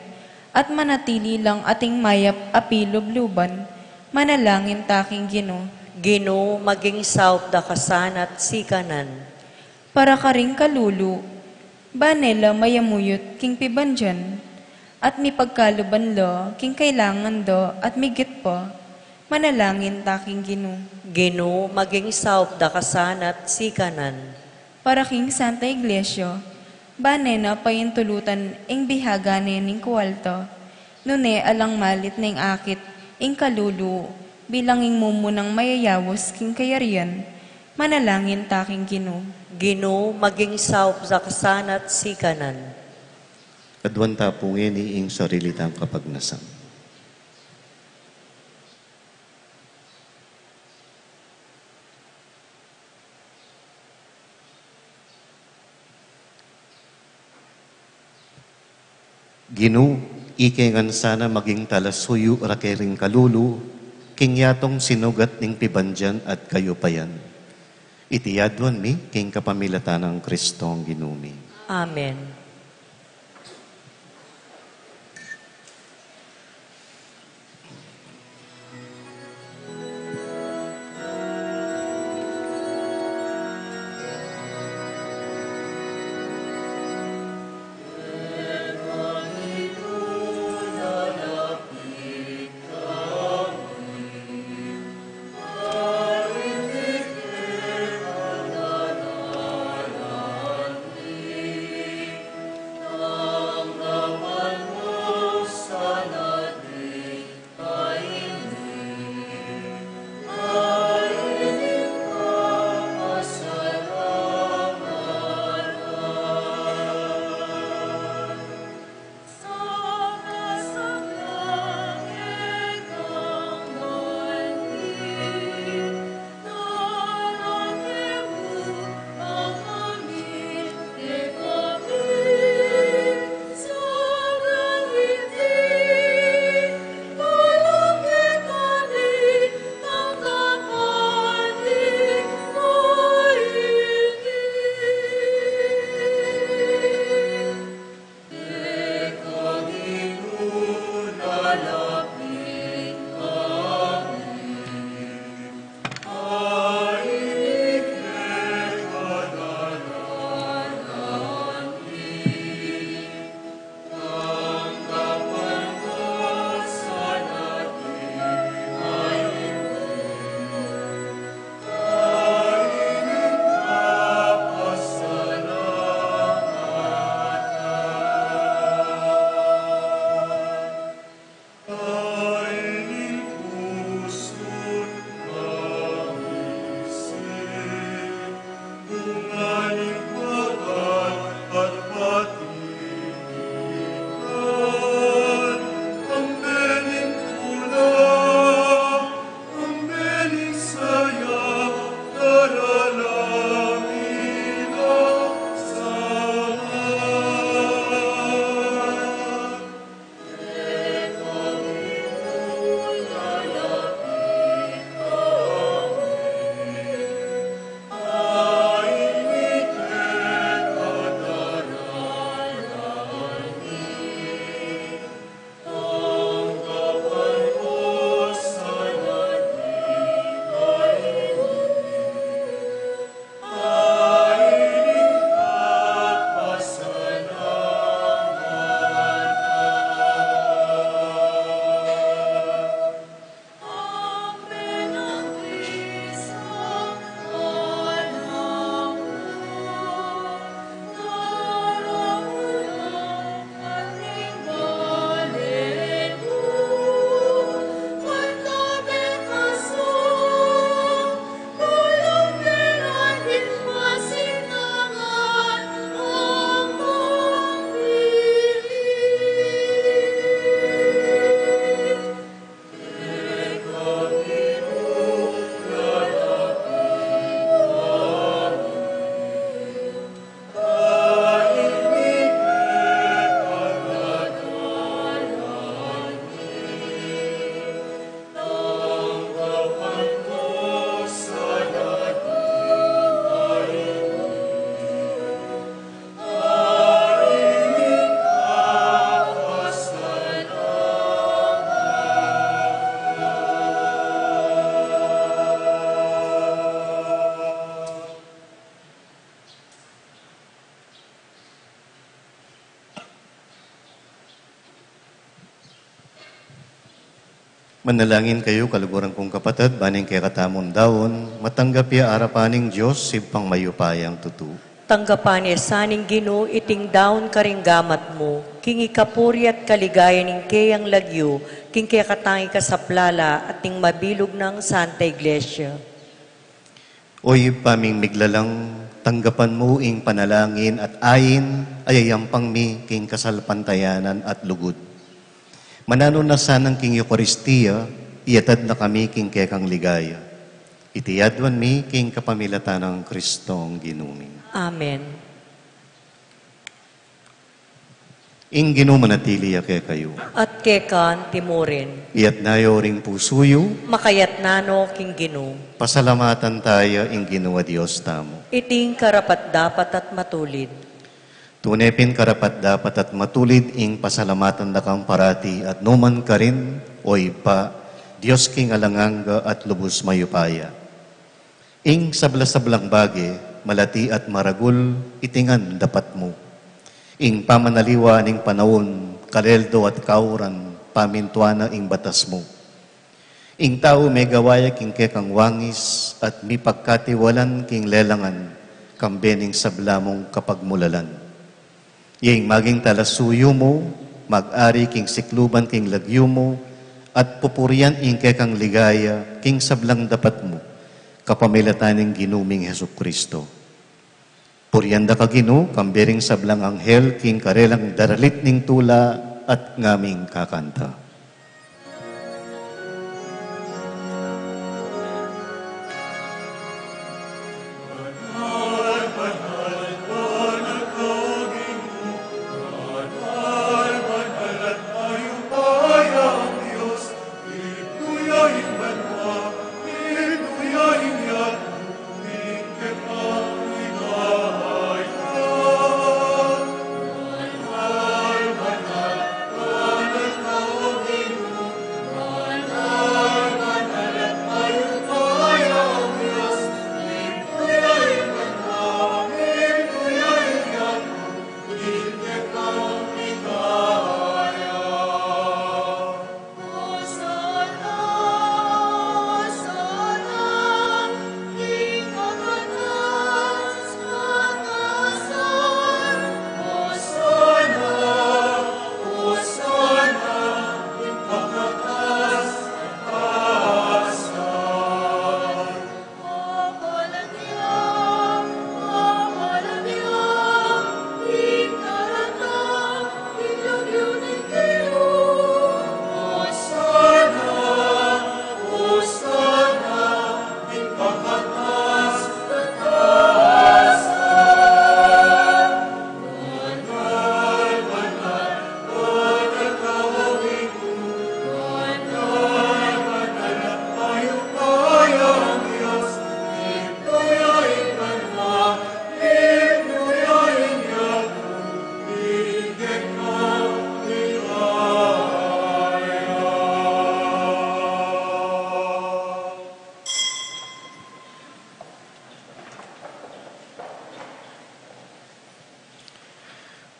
at manatili lang ating mayap a pilubluban, manalangin ta king Ginu. Ginu, maging saup da ka sana at sikanan. Para karing kalulu, bane la mayamuyut king pibandian, at mipagkaluban la king kailangan da at migit pa, manalangin ta king Ginu. Ginu, maging saup da ka sana at sikanan. Para king Santa Iglesia, bane na paintulutan ing bihagan ne ning kualta, nune alang malit neng akit ing kalulu bilang ing mumunang mayayaus king kayarian, manalangin ta king Ginu. Ginu, maging saup da ka sana at sikanan. Aduan ta pu ngeni ing sarili tang kapagnasan. Ginu, ike ngan sana maging talasuyu ra keng kalulu, king yatung sinugat ning pibandian at kayupayan. Iti aduan mi king kapamilatan nang Kristong Ginu mi. Amen. Manalangin kayu, kaluguran kung kapatad, ban ing kekatamung daun, matanggap ya arapan ning Dios, Ibpang mayupayang tutu. Tanggapan na sa ning Ginu iting daun karing gamat mu, king ikapuri at kaligayan ning keyang lagyu, king kekatang ikasaplala at ning mabilug nang Santa Iglesia. O Ibpa ming miglalang, tanggapan mu ing panalangin at ain a yayampang mi king kasalpantayanan at lugud. Mananu na sanang king Eukaristia, iyatad na kami king kekang ligaya. Iti aduan mi king kapamilatan nang Kristong Ginu mi. Amen. Ing Ginu manatili ya kekayu. At keka mu rin. Iyatas yu ring pusu yu. Makayatas no king Ginu. Pasalamatan taya ing Ginu a Dios tamu. Iti ing karapat-dapat at matulid. Tune pin karapat-dapat at matulid ing pasalamatan da kang parati at nukarin man, O Ibpa, Dios king alang angga at lubus mayupaya. Ing sabla-sablang bage, malati at maragul, iti ngan dapat mu. Ing pamanaliwa ning panaun, kaleldo at kauran, pamintuan na ing batas mu. Ing tau megawa ya king kekang wangis at mipagkatiwalan king lelangan, kambe ning sabla mung kapagmulalan. Ing maging talasuyu mu, mag-ari king sikluban king lagyu mu, at pupurian ing kekang ligaya king sablang dapat mu, kapamilatan ning Ginu ming Jesucristo. Purian da ka Ginu, kambe ring sablang anghel king karelang daralit ning tula at ngaming kakanta.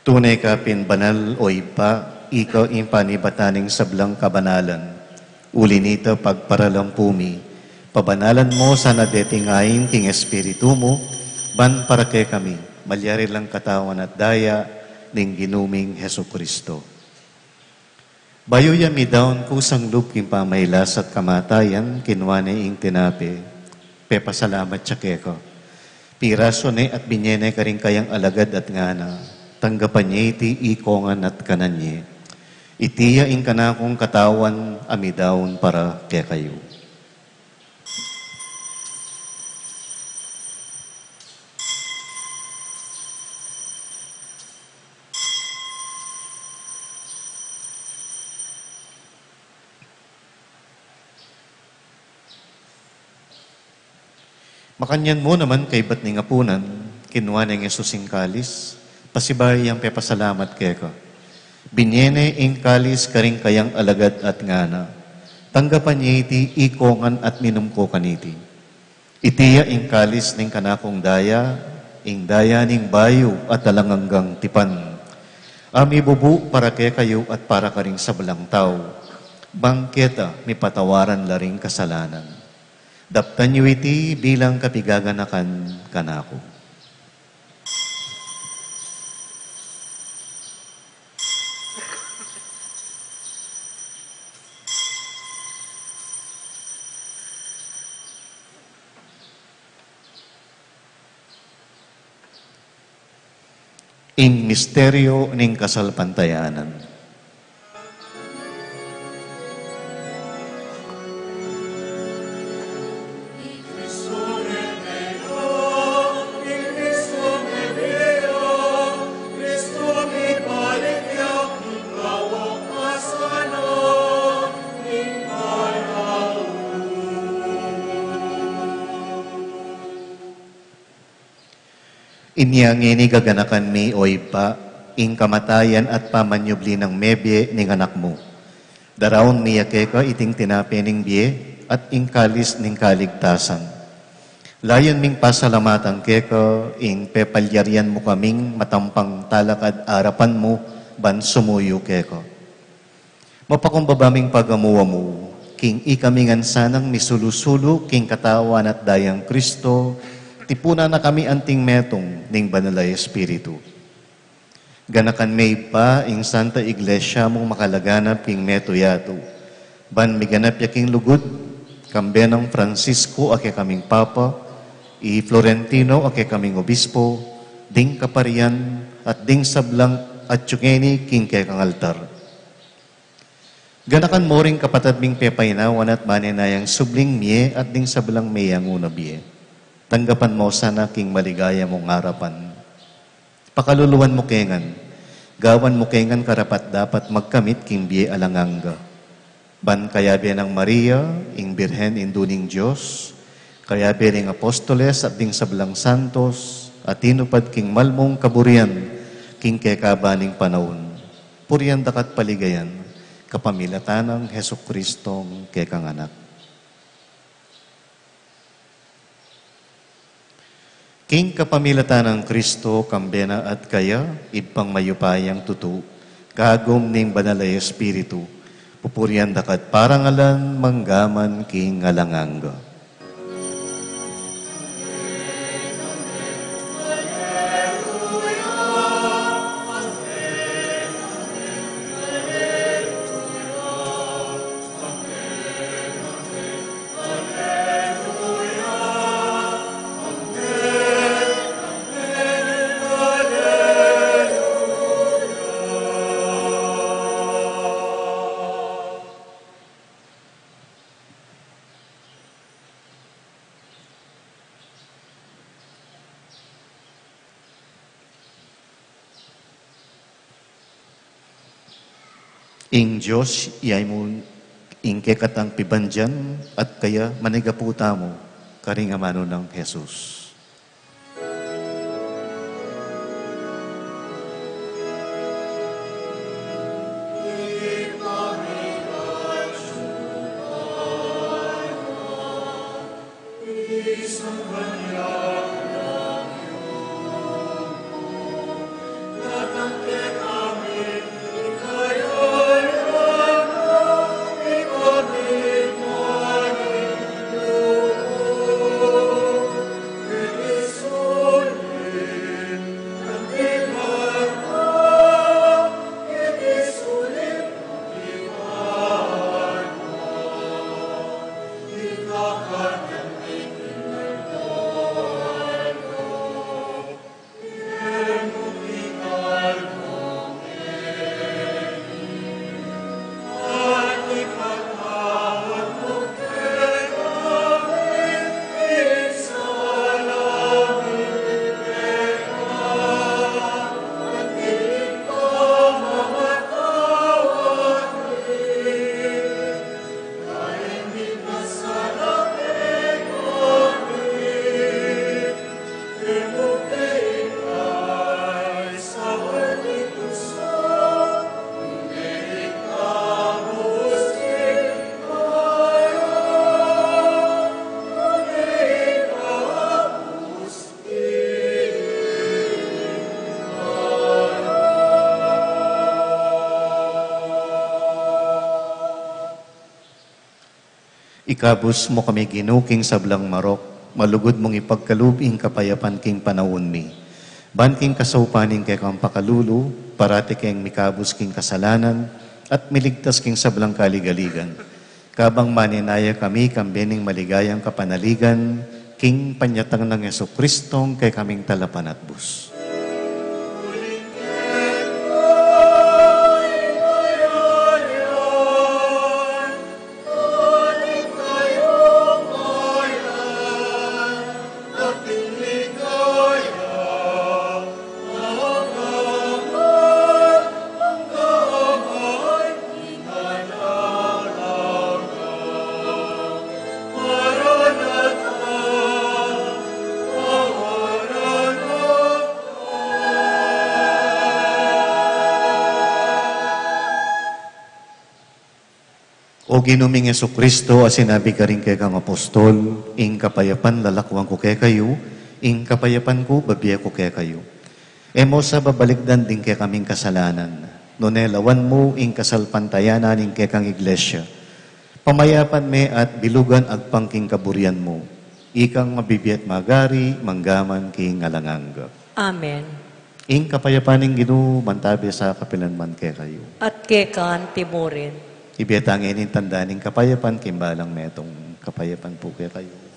Tune ka pin banal, O Ibpa, ika ing panibatan ning sablang kabanalan. Uli nita pagparalampu mi, pabanalan mu sana deting ain king Espiritu mu, ban para kekami, malyari lang katawan at daya ning Ginu ming Jesucristo. Bayu ya midaun kusang lub king pamailas at kamatayan, kinua ne ing tinape, pepasalamat ya keka. Pirasu ne at binye ne karing kayang alagad at ngana, tanggapan ye iti ikongan at kanan ye. Iti ya ing kanakung katawan a midaun para kekayu. Makanyan mu naman kaybat ning apunan, kinua neng Jesus ing kalis, pasibayu yang pepasalamat keka. Binye ne ing kalis karing kayang alagad at ngana, tanggapan ye iti ikongan at minum ko kaniti. Iti ya ing kalis ning kanakung daya, ing daya ning bayu at alang anggang tipan. A mibubu para kekayu at para karing sablang tau. Bang keta mipatawaran la ring kasalanan. Daptan yu iti bilang kapigaganakan kanaku. Ing misteryo ning kasalpantayanan. Inya ngeni gaganakan mi, o Ibpa, ing kamatayan at pamanyubli nang mebie ning Anak mu. Daraun mi ya keka iting tinape ning bie at ing kalis ning kaligtasan. Layun ming pasalamatan keka ing pepalyarian mu kaming matampang talakad arapan mu ban sumuyu keka. Mapakumbaba ming pagamu-amu king ikami ngan sanang misulu-sulu king katawan at dayang Kristo, tipunan na kami anting metung ning Banal a Espiritu. Ganakan me, Ibpa, ing Santa Iglesia mung makalaganap king metung yatu, ban miganap ya king lugud, kambe nang Francisco a kekaming Papa, i Florentino a kekaming Obispo, ding kaparian, at ding sablang atyu ngeni king kekang altar. Ganakan mo ring kapatad ming pepainawan at bane na yang subling mie at ding sablang meyanguna bie. Tanggapan mo sana king maligaya mung arapan. Pakaluluan mo ke ngan, gawan mo ke ngan karapat-dapat magkamit king bie alang angga. Ban kayabe nang Maria, ing Birhen Indu ning Dios, kayabe ning apostoles at ding sablang santos, a tinupad king malmung kaburian king kekaban ning panaun. Purian da ka't paligayan, kapamilatan nang Jesucristong kekang Anak. King kapamilatan nang Kristo, kambe na at kaya, Ibpang mayupayang tutu, kagum ning Banal a Espiritu, pupurian da ka't parangalan manggaman king alang angga. Ing Dios, iya mu ing kekatang pibandian, at kaya manigapu tamu karing amanu nang Jesus. Ikabus mu kami, Ginu, king sablang marok, malugud mung ipagkalub ing kapayapan king panaun mi. Ban king kasaupan ning kekang pakalulu, parati keng mikabus king kasalanan, at miligtas king sablang kaligaligan. Kabang maninaya kami, kambe ning maligayang kapanaligan, king panyatang nang Jesucristong kekaming talapanatbus. O Ginu ming Jesucristo, a sinabi karing kekang apostol, ing kapayapan lalakwan ku kekayu, ing kapayapan ku bibie ku kekayu. E mu sa babalikdan ding kekaming kasalanan, nune lawan mu ing kasalpantayanan ning kekang Iglesia. Pamayapan me at bilugan agpang king kaburian mu. Ikang mabibie at magari, manggaman king alang angga. Amen. Ing kapayapan ning Ginu mantabi sa kapilan man kekayu. At keka mu rin. Ibie ta ngeni ing tanda ning kapayapan king balang metung. Kapayapan pu kekayu.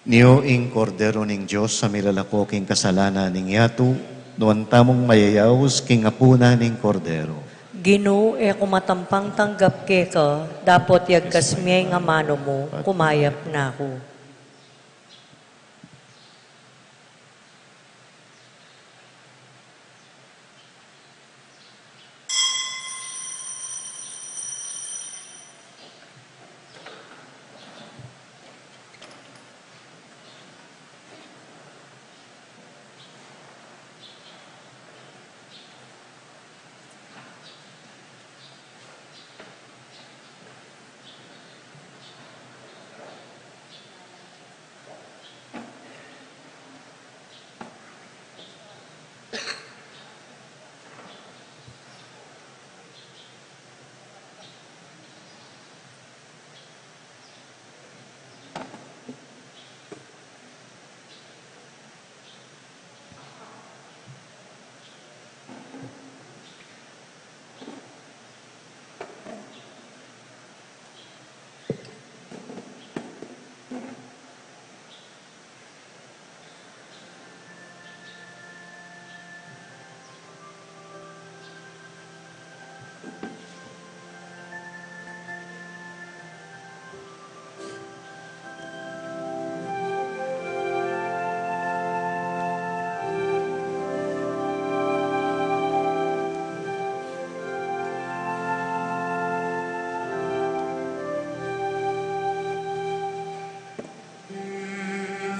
Nio ing Kordero ning Dios a milalako king kasalanan ning yatu, nuan tamung mayayaus king apunan ning Kordero. Ginu, e ku matampang tanggap keka, dapot yagkas me ing amanu mu, kumayap na ku.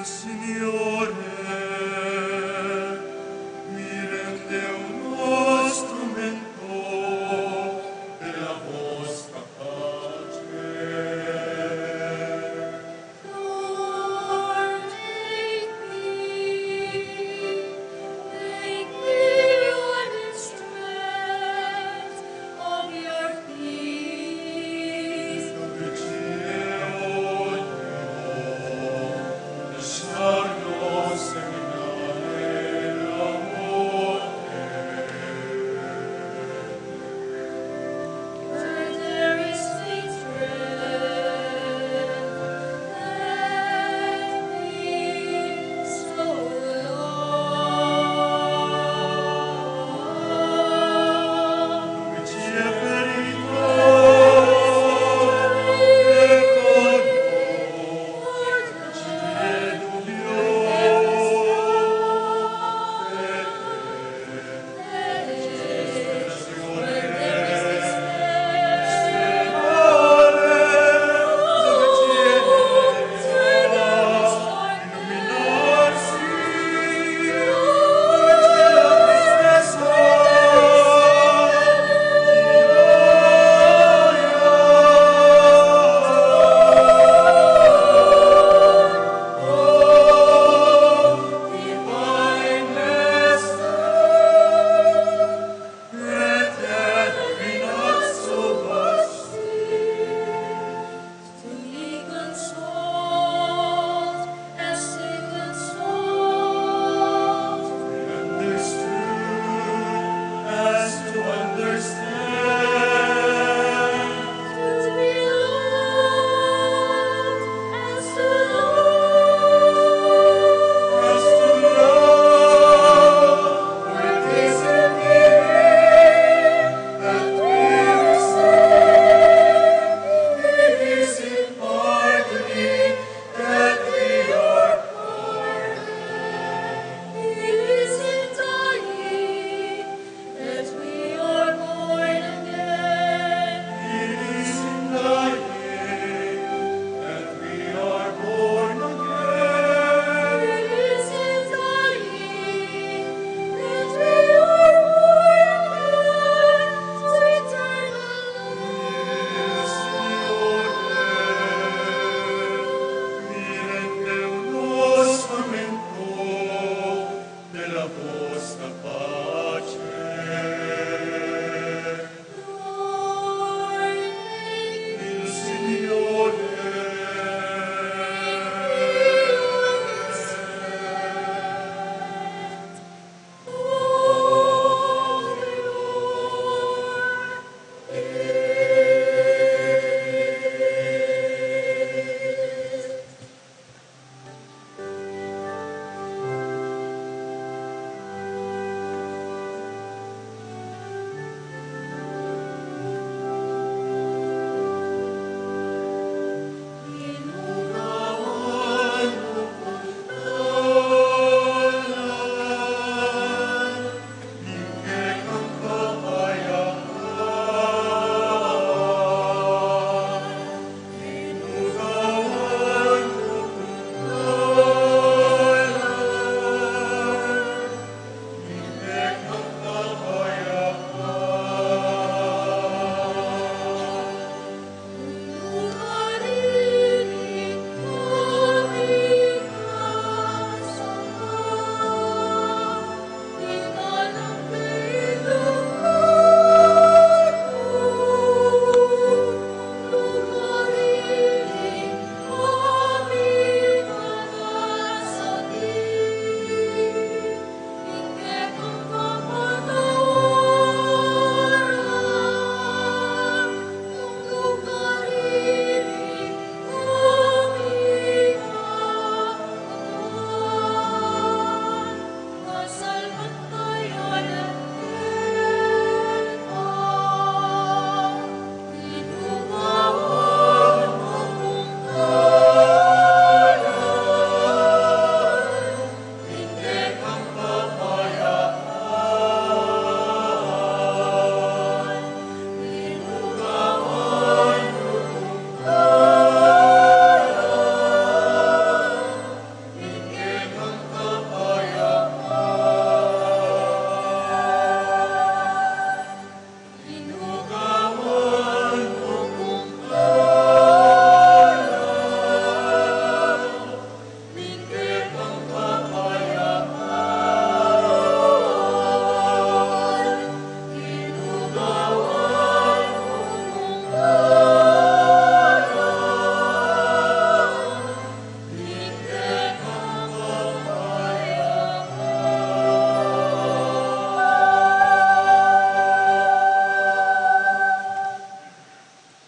Signore, mirem Deum nostrum in to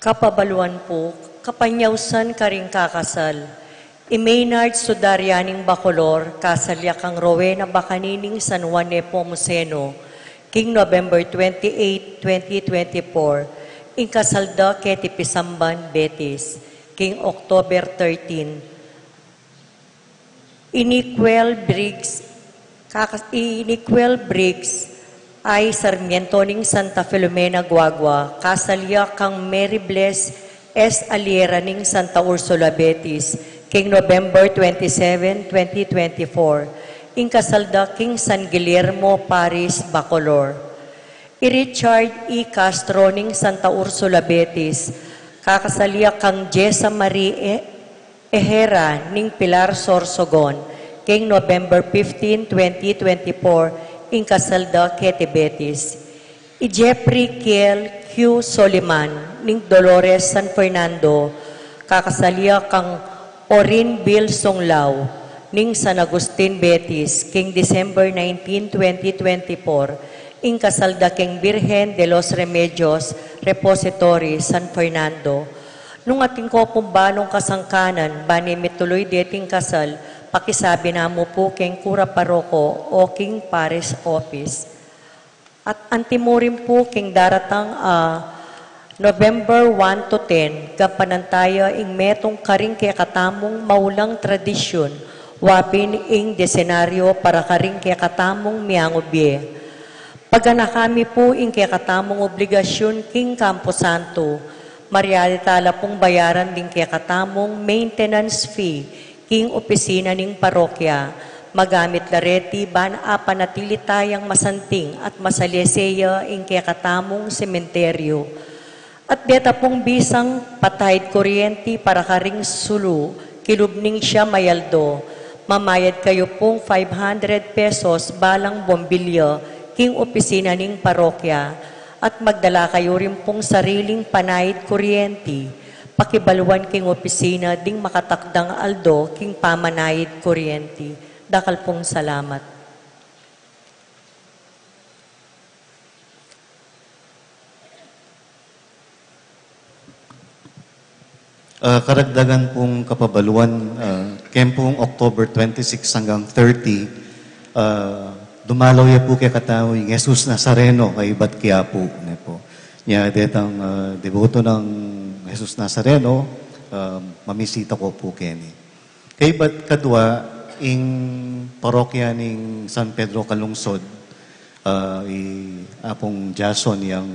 Kapabaluan pu, kapanyausan karing kakasal. I Maynard Sudarianing Bacolor, kasal ya kang Rowena Bacani ning San Juan Nepomuceno, king November twenty-eight, twenty twenty-four. Ing kasal da keti Pisamban Betis, king October thirteen. I Niquel Briggs, kakas-, i Niquel Briggs I Sarmiento ning Santa Filomena, Guagua, kasal ya kang Mary Bless S Aliera ning Santa Ursula, Betis, king November twenty-seven, twenty twenty-four. Ing kasal da king San Guillermo Parish, Bacolor. I Richard E Castro ning Santa Ursula, Betis, kakasal ya kang Jessa Marie E-, Ehera ning Pilar, Sorsogon, king November fifteen, twenty twenty-four, ing kasal da keti Betis. I Jeffrey Kiel Q Soliman ning Dolores, San Fernando, kakasal ya kang Orin Bill Sunglao ning San Agustin, Betis, king December nineteen, twenty twenty-four, ing kasal da king Virgen de los Remedios Repository, San Fernando. Nung atin ko pung balung kasangkanan, bang e mituluy deting kasal, pakisabi na mu pu king kura paroko o king parish office. At anti mu rin pu king daratang, ah, November one to ten, gampanan taya ing metung karing kekatamung maulang tradisyun, wabin ing desenaryo para karing kekatamung miangu bie. Paganakan mi pu ing kekatamung obligasyun king kampusanto, malyari tala pung bayaran ding kekatamung maintenance fee king opisina ning parokya, magamit la reti ban apanatili tayang masanting at masalese ya ing kekatamung sementeryo. At deta pung bisang patayad kuryenti para karing sulu, kilub ning siyam a aldo, mamayad kayu pung five hundred pesos balang bombilya king opisina ning parokya, at magdala kayu rin pung sariling panayad kuryenti, pakibaluan king opisina ding makatakdang aldo king pamanayad kuryenti. Dakal pung salamat. Ah, karagdagan pung kapabaluan, ah, keng pung October twenty-six hanggang thirty, ah, dumalaw ya pu kekatamu ing Jesus Nazareno, kaybat Quiapo, ne pu. Nya detang, ah, deboto nang Jesus Nazareno, ah, mamisita ko pu keni. Kaybat kadua, ing parokya ning San Pedro Calungsod, ah, i Apung Jason yang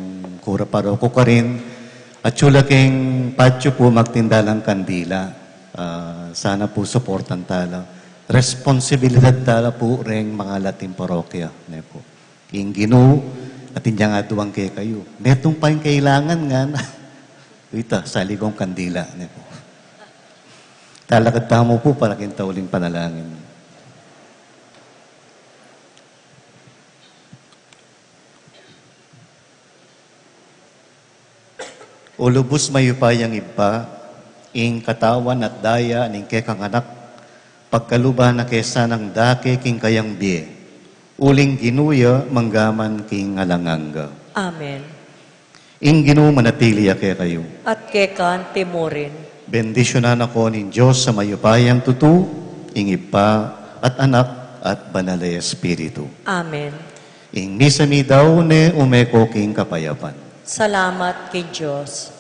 kura paroko karin, atyu la keng patio pu magtinda lang kandila. Ah, sana pu suportan tala. Responsibilidad tala pu reng mangalating parokya, ne pu. Ing Ginu, atin yang aduan kekayu. Metung pa ing kailangan ngan. Ita, sali kong kandila, ne pu. Talakad tamu pu para king tauling panalangin. O lubus mayupayang Ibpa, ing katawan at daya ning kekang Anak, pagkaluban na ke sanang dake king kayang bie, uling Ginu ya manggaman king alang angga. Amen. Ing Ginu manatili ya kekayu. At keka anti mu rin. Bendisyunan na ko ning Dios a mayupayang tutu, ing Ibpa, at Anak, at Banal a Espiritu. Amen. Ing misa mi daun ne, ume ko king kapayapan. Salamat king Dios.